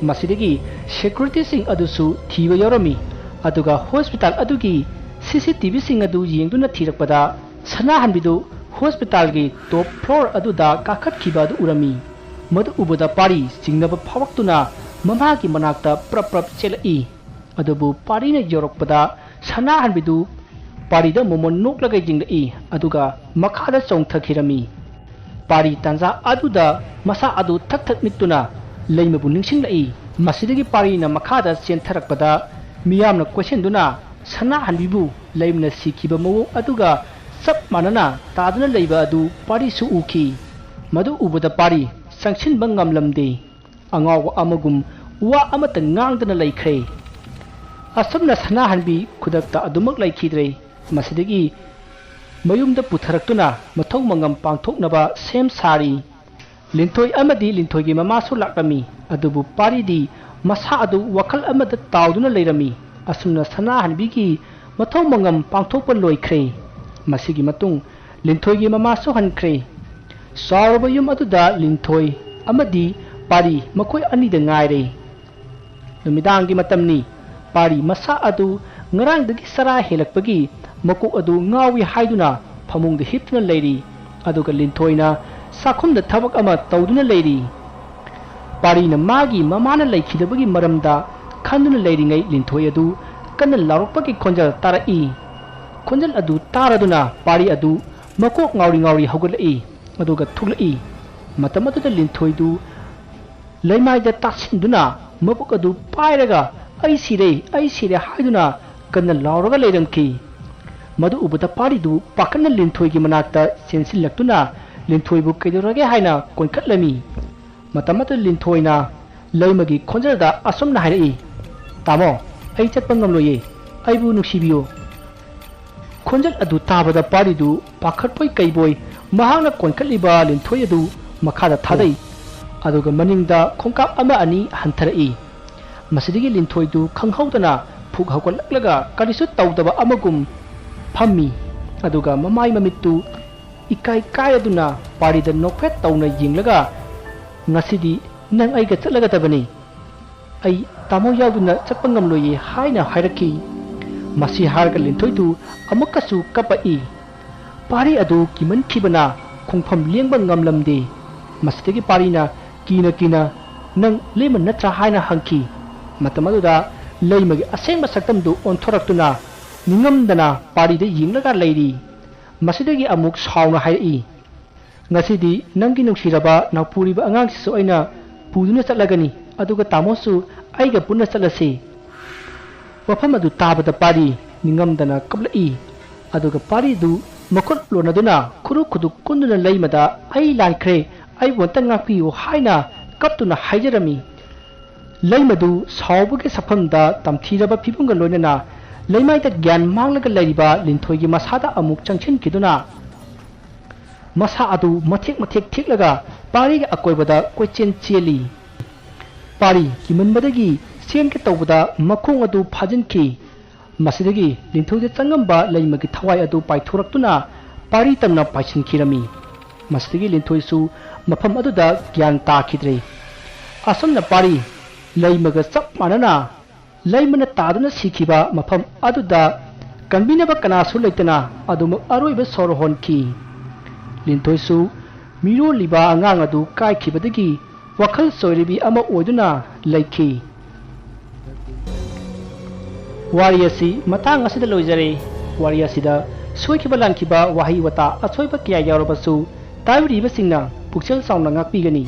ꯃꯁꯤꯗꯒꯤ ꯁꯦꯀ꯭ꯌꯨꯔꯤꯇꯤꯁꯤꯡ ꯑꯗꯨꯁꯨ ꯊꯤꯕ ꯌꯥꯎꯔꯝꯃꯤ꯫ ꯑꯗꯨꯒ ꯍꯣꯁꯄꯤꯇꯥꯜ ꯑꯗꯨꯒꯤ ꯁꯤ ꯁꯤ ꯇꯤ ꯚꯤꯁꯤꯡ ꯑꯗꯨ ꯌꯦꯡꯗꯨꯅ ꯊꯤꯔꯛꯄꯗ, ꯁꯅꯥꯍꯟꯕꯤꯗꯨ ꯍꯣꯁꯄꯤꯇꯥꯜꯒꯤ ꯇꯣꯞ ꯐ꯭ꯂꯣꯔ ꯑꯗꯨꯗ ꯀꯥꯈꯠꯈꯤꯕ ꯑꯗꯨ ꯎꯔꯝꯃꯤ꯫ ꯃꯗꯨ ꯎꯕꯗ ꯄꯥꯔꯤ ꯆꯤꯡꯅꯕ ꯐꯥꯎꯔꯛꯇꯨꯅ ꯃꯃꯥꯒꯤ ꯃꯅꯥꯛꯇ ꯄ꯭ꯔꯞ ꯄ꯭ꯔꯞ ꯆꯦꯜꯂꯛꯏ꯫ ꯑꯗꯨꯕꯨ ꯄꯥꯔꯤꯅ ꯌꯧꯔꯛꯄꯗ, ꯁꯅꯥꯍꯟꯕꯤꯗꯨ ꯄꯥꯔꯤꯗ ꯃꯣꯃꯣꯟ ꯅꯣꯛꯂꯒ ꯌꯦꯡꯂꯛꯏ, ꯑꯗꯨꯒ ꯃꯈꯥꯗ ꯆꯣꯡꯊꯈꯤꯔꯝꯃꯤ꯫ ꯄꯥꯔꯤ ꯇꯥꯟꯖꯥ ꯑꯗꯨꯗ ꯃꯁꯥ ꯑꯗꯨ ꯊꯛ ꯊꯛ ꯅꯤꯛꯇꯨꯅ ꯂꯩꯃꯕꯨ ꯅꯤꯡꯁꯤꯡꯂꯛꯏ꯫ ꯃꯁꯤꯗꯒꯤ ꯄꯥꯔꯤꯅ ꯃꯈꯥꯗ ꯆꯦꯟꯊꯔꯛꯄꯗ, ꯃꯤꯌꯥꯝꯅ ꯀꯣꯏꯁꯤꯟꯗꯨꯅ ꯁꯅꯥꯍꯟꯕꯤꯕꯨ ꯂꯩꯃꯅ ꯁꯤꯈꯤꯕ ꯃꯑꯣꯡ ꯑꯗꯨꯒ ꯆꯞ ꯃꯥꯟꯅꯅ ꯇꯥꯗꯨꯅ ꯂꯩꯕ ꯑꯗꯨ ꯄꯥꯔꯤꯁꯨ ꯎꯈꯤ꯫ ꯃꯗꯨ ꯎꯕꯗ ꯄꯥꯔꯤ ꯆꯪꯁꯤꯟꯕ ꯉꯝꯂꯝꯗꯦ꯫ ꯑꯉꯥꯎꯕ ꯑꯃꯒꯨꯝ ꯋꯥ ꯑꯃꯠꯇ ꯉꯥꯡꯗꯅ ꯂꯩꯈ꯭ꯔꯦ꯫ ꯑꯁꯨꯝꯅ ꯁꯅꯥꯍꯟꯕꯤ ꯈꯨꯗꯛꯇ ꯑꯗꯨꯃꯛ ꯂꯩꯈꯤꯗ꯭ꯔꯦ꯫ ꯃꯁꯤꯗꯒꯤ ꯃꯌꯨꯝꯗ ꯄꯨꯊꯔꯛꯇꯨꯅ ꯃꯊꯧ ꯃꯉꯝ ꯄꯥꯡꯊꯣꯛꯅꯕ ꯁꯦꯝ ꯁꯥꯔꯤ꯫ ꯂꯤꯟꯊꯣꯏ ꯑꯃꯗꯤ ꯂꯤꯟꯊꯣꯏꯒꯤ ꯃꯃꯥꯁꯨ ꯂꯥꯛꯂꯝꯃꯤ꯫ ꯑꯗꯨꯕꯨ ꯄꯥꯔꯤꯗꯤ ꯃꯁꯥ ꯑꯗꯨ ꯋꯥꯈꯜ ꯑꯃꯗ ꯇꯥꯎꯗꯨꯅ ꯂꯩꯔꯝꯃꯤ꯫ ꯑꯁꯨꯝꯅ ꯁꯅꯥꯍꯟꯕꯤꯒꯤ ꯃꯊꯧ ꯃꯉꯝ ꯄꯥꯡꯊꯣꯛꯄ ꯂꯣꯏꯈ꯭ꯔꯦ꯫ ꯃꯁꯤꯒꯤ ꯃꯇꯨꯡ ꯂꯤꯟꯊꯣꯏꯒꯤ ꯃꯃꯥꯁꯨ ꯍꯟꯈ꯭ꯔꯦ꯫ ꯆꯥꯎꯔꯕ ꯌꯨꯝ ꯑꯗꯨꯗ ꯂꯤꯟꯊꯣꯏ ꯑꯃꯗꯤ ꯄꯥꯔꯤ ꯃꯈꯣꯏ ꯑꯅꯤꯗ ꯉꯥꯏꯔꯦ꯫ ꯅꯨꯃꯤꯗꯥꯡꯒꯤ ꯃꯇꯝꯅꯤ꯫ ꯄꯥꯔꯤ ꯃꯁꯥ ꯑꯗꯨ ꯉꯔꯥꯡꯗꯒꯤ ꯆꯔꯥ ꯍꯦꯜꯂꯛꯄꯒꯤ ꯃꯀꯣꯛ ꯑꯗꯨ ꯉꯥꯎꯏ ꯍꯥꯏꯗꯨꯅ ꯐꯃꯨꯡꯗ ꯍꯤꯞꯇꯨꯅ ꯂꯩꯔꯤ꯫ ꯑꯗꯨꯒ ꯂꯤꯟꯊꯣꯏꯅ ꯆꯥꯛꯈꯨꯝꯗ ꯊꯕꯛ ꯑꯃ ꯇꯧꯗꯨꯅ ꯂꯩꯔꯤ꯫ ꯄꯥꯔꯤꯅ ꯃꯥꯒꯤ ꯃꯃꯥꯅ ꯂꯩꯈꯤꯗꯕꯒꯤ ꯃꯔꯝꯗ ꯈꯟꯗꯨꯅ ꯂꯩꯔꯤꯉꯩ, ꯂꯤꯟꯊꯣꯏ ꯑꯗꯨ ꯀꯟꯅ ꯂꯥꯎꯔꯛꯄꯒꯤ ꯈꯣꯟꯖꯦꯜ ꯇꯥꯔꯛꯏ꯫ ꯈꯣꯟꯖꯦꯜ ꯑꯗꯨ ꯇꯥꯔꯗꯨꯅ ꯄꯥꯔꯤ ꯑꯗꯨ ꯃꯀꯣꯛ ꯉꯥꯎꯔꯤ ꯉꯥꯎꯔꯤ ꯍꯧꯒꯠꯂꯛꯏ꯫ ꯑꯗꯨꯒ ꯊꯣꯛꯂꯛꯏ꯫ ꯃꯇꯝ ꯑꯗꯨꯗ ꯂꯤꯟꯊꯣꯏꯗꯨ ꯂꯩꯃꯥꯏꯗ ꯇꯥꯁꯤꯟꯗꯨꯅ ꯃꯕꯨꯛ ꯑꯗꯨ ꯄꯥꯏꯔꯒ "ꯑꯩ ꯁꯤꯔꯦ, ꯑꯩ ꯁꯤꯔꯦ" ꯍꯥꯏꯗꯨꯅ ꯀꯟꯅ ꯂꯥꯎꯔꯒ ꯂꯩꯔꯝꯈꯤ꯫ ꯃꯗꯨ ꯎꯕꯗ ꯄꯥꯔꯤꯗꯨ ꯄꯥꯈꯠꯅ ꯂꯤꯟꯊꯣꯏꯒꯤ ꯃꯅꯥꯛꯇ ꯆꯦꯟꯁꯤꯜꯂꯛꯇꯨꯅ ꯂꯤꯟꯊꯣꯏꯕꯨ "ꯀꯩꯗꯧꯔꯒꯦ?" ꯍꯥꯏꯅ ꯀꯣꯟꯈꯠꯂꯝꯃꯤ꯫ ꯃꯇꯝ ꯑꯗꯨꯗ ꯂꯤꯟꯊꯣꯏꯅ ꯂꯩꯃꯒꯤ ꯈꯣꯟꯖꯦꯜꯗ ꯑꯁꯨꯝꯅ ꯍꯥꯏꯔꯛꯏ, "ꯇꯥꯃꯣ, ꯑꯩ ꯆꯠꯄ ꯉꯝꯂꯣꯏꯌꯦ, ꯑꯩꯕꯨ ꯅꯨꯡꯁꯤꯕꯤꯌꯨ"꯫ ꯈꯣꯟꯖꯦꯜ ꯑꯗꯨ ꯇꯥꯕꯗ ꯄꯥꯔꯤꯗꯨ ꯄꯥꯈꯠꯄꯣꯏ ꯀꯩꯕꯣꯏ ꯃꯍꯥꯛꯅ ꯀꯣꯟꯈꯠꯂꯤꯕ ꯂꯤꯟꯊꯣꯏ ꯑꯗꯨ ꯃꯈꯥꯗ ꯊꯥꯗꯩ꯫ ꯑꯗꯨꯒ ꯃꯅꯤꯡꯗ ꯈꯣꯡꯀꯥꯞ ꯑꯃ ꯑꯅꯤ ꯍꯟꯊꯔꯛꯏ꯫ ꯃꯁꯤꯗꯒꯤ ꯂꯤꯟꯊꯣꯏꯗꯨ ꯈꯪꯍꯧꯗꯅ ꯐꯨꯛ ꯍꯧꯒꯠꯂꯛꯂꯒ ꯀꯔꯤꯁꯨ ꯇꯧꯗꯕ ꯑꯃꯒꯨꯝ ꯐꯝꯃꯤ꯫ ꯑꯗꯨꯒ ꯃꯃꯥꯏ ꯃꯃꯤꯠꯇꯨ ꯏꯀꯥꯏ ꯀꯥꯏꯔꯗꯨꯅ ꯄꯥꯔꯤꯗ ꯅꯣꯛꯐꯦꯠ ꯇꯧꯅ ꯌꯦꯡꯂꯒ, "ꯉꯁꯤꯗꯤ ꯅꯪ ꯑꯩꯒ ꯆꯠꯂꯒꯗꯕꯅꯤ꯫ ꯑꯩ ꯇꯥꯃꯣ ꯌꯥꯎꯗꯅ ꯆꯠꯄ ꯉꯝꯂꯣꯏꯌꯦ" ꯍꯥꯏꯅ ꯍꯥꯏꯔꯛꯈꯤ꯫ ꯃꯁꯤ ꯍꯥꯏꯔꯒ ꯂꯤꯟꯊꯣꯏꯗꯨ ꯑꯃꯨꯛꯀꯁꯨ ꯀꯞꯄꯛꯏ꯫ ꯄꯥꯔꯤ ꯑꯗꯨ ꯀꯤꯃꯟꯈꯤꯕꯅ ꯈꯣꯡꯐꯝ ꯂꯦꯡꯕ ꯉꯝꯂꯝꯗꯦ꯫ ꯃꯁꯤꯗꯒꯤ ꯄꯥꯔꯤꯅ ꯀꯤꯅ ꯀꯤꯅ, "ꯅꯪ ꯂꯩꯃ ꯅꯠꯇ꯭ꯔꯥ?" ꯍꯥꯏꯅ ꯍꯪꯈꯤ꯫ ꯃꯇꯝ ꯑꯗꯨꯗ ꯂꯩꯃꯒꯤ ꯑꯁꯦꯡꯕ ꯁꯛꯇꯝꯗꯨ ꯑꯣꯟꯊꯣꯔꯛꯇꯨꯅ ꯅꯤꯡꯉꯝꯗꯅ ꯄꯥꯔꯤꯗ ꯌꯦꯡꯂꯒ ꯂꯩꯔꯤ꯫ ꯃꯁꯤꯗꯒꯤ ꯑꯃꯨꯛ ꯁꯥꯎꯅ ꯍꯥꯏꯔꯛꯏ, "ꯉꯁꯤꯗꯤ ꯅꯪꯒꯤ ꯅꯨꯡꯁꯤꯔꯕ ꯅꯥꯎꯄꯨꯔꯤꯕ ꯑꯉꯥꯡꯁꯤꯁꯨ ꯑꯩꯅ ꯄꯨꯗꯨꯅ ꯆꯠꯂꯒꯅꯤ, ꯑꯗꯨꯒ ꯇꯥꯃꯣꯁꯨ ꯑꯩꯒ ꯄꯨꯟꯅ ꯆꯠꯂꯁꯤ"꯫ ꯋꯥꯐꯝ ꯑꯗꯨ ꯇꯥꯕꯗ ꯄꯥꯔꯤ ꯅꯤꯡꯉꯝꯗꯅ ꯀꯞꯂꯛꯏ꯫ ꯑꯗꯨꯒ ꯄꯥꯔꯤꯗꯨ ꯃꯈꯨꯠ ꯂꯣꯟꯅꯗꯨꯅ ꯈꯨꯔꯨ ꯈꯨꯗꯨ ꯀꯨꯟꯗꯨꯅ ꯂꯩꯃꯗ, "ꯑꯩ ꯂꯥꯟꯈ꯭ꯔꯦ, ꯑꯩꯕꯨ ꯑꯝꯇ ꯉꯥꯛꯄꯤꯌꯨ" ꯍꯥꯏꯅ ꯀꯞꯇꯨꯅ ꯍꯥꯏꯖꯔꯝꯃꯤ꯫ ꯂꯩꯃꯗꯨ ꯁꯥꯎꯕꯒꯤ ꯁꯛꯐꯝꯗ ꯇꯝꯊꯤꯔꯕ ꯐꯤꯕꯝꯒ ꯂꯣꯏꯅꯅ ꯂꯩꯃꯥꯏꯗ ꯒ꯭ꯌꯥꯟ ꯃꯥꯡꯂꯒ ꯂꯩꯔꯤꯕ ꯂꯤꯟꯊꯣꯏꯒꯤ ꯃꯁꯥꯗ ꯑꯃꯨꯛ ꯆꯪꯁꯤꯟꯈꯤꯗꯨꯅ ꯃꯁꯥ ꯑꯗꯨ ꯃꯊꯦꯛ ꯃꯊꯦꯛ ꯊꯦꯛꯂꯒ ꯄꯥꯔꯤꯒꯤ ꯑꯀꯣꯏꯕꯗ ꯀꯣꯏꯆꯦꯟ ꯆꯦꯜꯂꯤ꯫ ꯄꯥꯔꯤ ꯀꯤꯃꯟꯕꯗꯒꯤ ꯆꯦꯟꯒꯦ ꯇꯧꯕꯗ ꯃꯈꯣꯡ ꯑꯗꯨ ꯐꯥꯖꯤꯟꯈꯤ꯫ ꯃꯁꯤꯗꯒꯤ ꯂꯤꯟꯊꯣꯏꯗ ꯆꯪꯉꯝꯕ ꯂꯩꯃꯒꯤ ꯊꯋꯥꯏ ꯑꯗꯨ ꯄꯥꯏꯊꯣꯔꯛꯇꯨꯅ ꯄꯥꯔꯤ ꯇꯝꯅ ꯄꯥꯏꯁꯤꯟꯈꯤꯔꯝꯃꯤ꯫ ꯃꯁꯤꯗꯒꯤ ꯂꯤꯟꯊꯣꯏꯁꯨ ꯃꯐꯝ ꯑꯗꯨꯗ ꯒ꯭ꯌꯥꯟ ꯇꯥꯈꯤꯗ꯭ꯔꯦ꯫ ꯑꯁꯨꯝꯅ ꯄꯥꯔꯤ ꯂꯩꯃꯒ ꯆꯞ ꯃꯥꯟꯅꯅ ꯂꯩꯃꯅ ꯇꯥꯗꯨꯅ ꯁꯤꯈꯤꯕ ꯃꯐꯝ ꯑꯗꯨꯗ ꯀꯟꯕꯤꯅꯕ ꯀꯅꯥꯁꯨ ꯂꯩꯇꯅ ꯑꯗꯨꯃꯛ ꯑꯔꯣꯏꯕ ꯁꯣꯔ ꯍꯣꯟꯈꯤ꯫ ꯂꯤꯟꯊꯣꯏꯁꯨ ꯃꯤꯔꯣꯜꯂꯤꯕ ꯑꯉꯥꯡ ꯑꯗꯨ ꯀꯥꯏꯈꯤꯕꯗꯒꯤ ꯋꯥꯈꯜ ꯆꯣꯏꯔꯕꯤ ꯑꯃ ꯑꯣꯏꯗꯨꯅ ꯂꯩꯈꯤ꯫ ꯋꯥꯔꯤ ꯑꯁꯤ ꯃꯇꯥꯡ ꯑꯁꯤꯗ ꯂꯣꯏꯖꯔꯦ꯫ ꯋꯥꯔꯤ ꯑꯁꯤꯗ ꯁꯣꯏꯈꯤꯕ ꯂꯥꯟꯈꯤꯕ ꯋꯥꯍꯩ ꯋꯥꯇꯥ ꯑꯁꯣꯏꯕ ꯀꯌꯥ ꯌꯥꯎꯔꯕꯁꯨ ꯇꯥꯕꯤꯔꯤꯕꯁꯤꯡꯅ ꯄꯨꯛꯆꯦꯜ ꯆꯥꯎꯅ ꯉꯥꯛꯄꯤꯒꯅꯤ꯫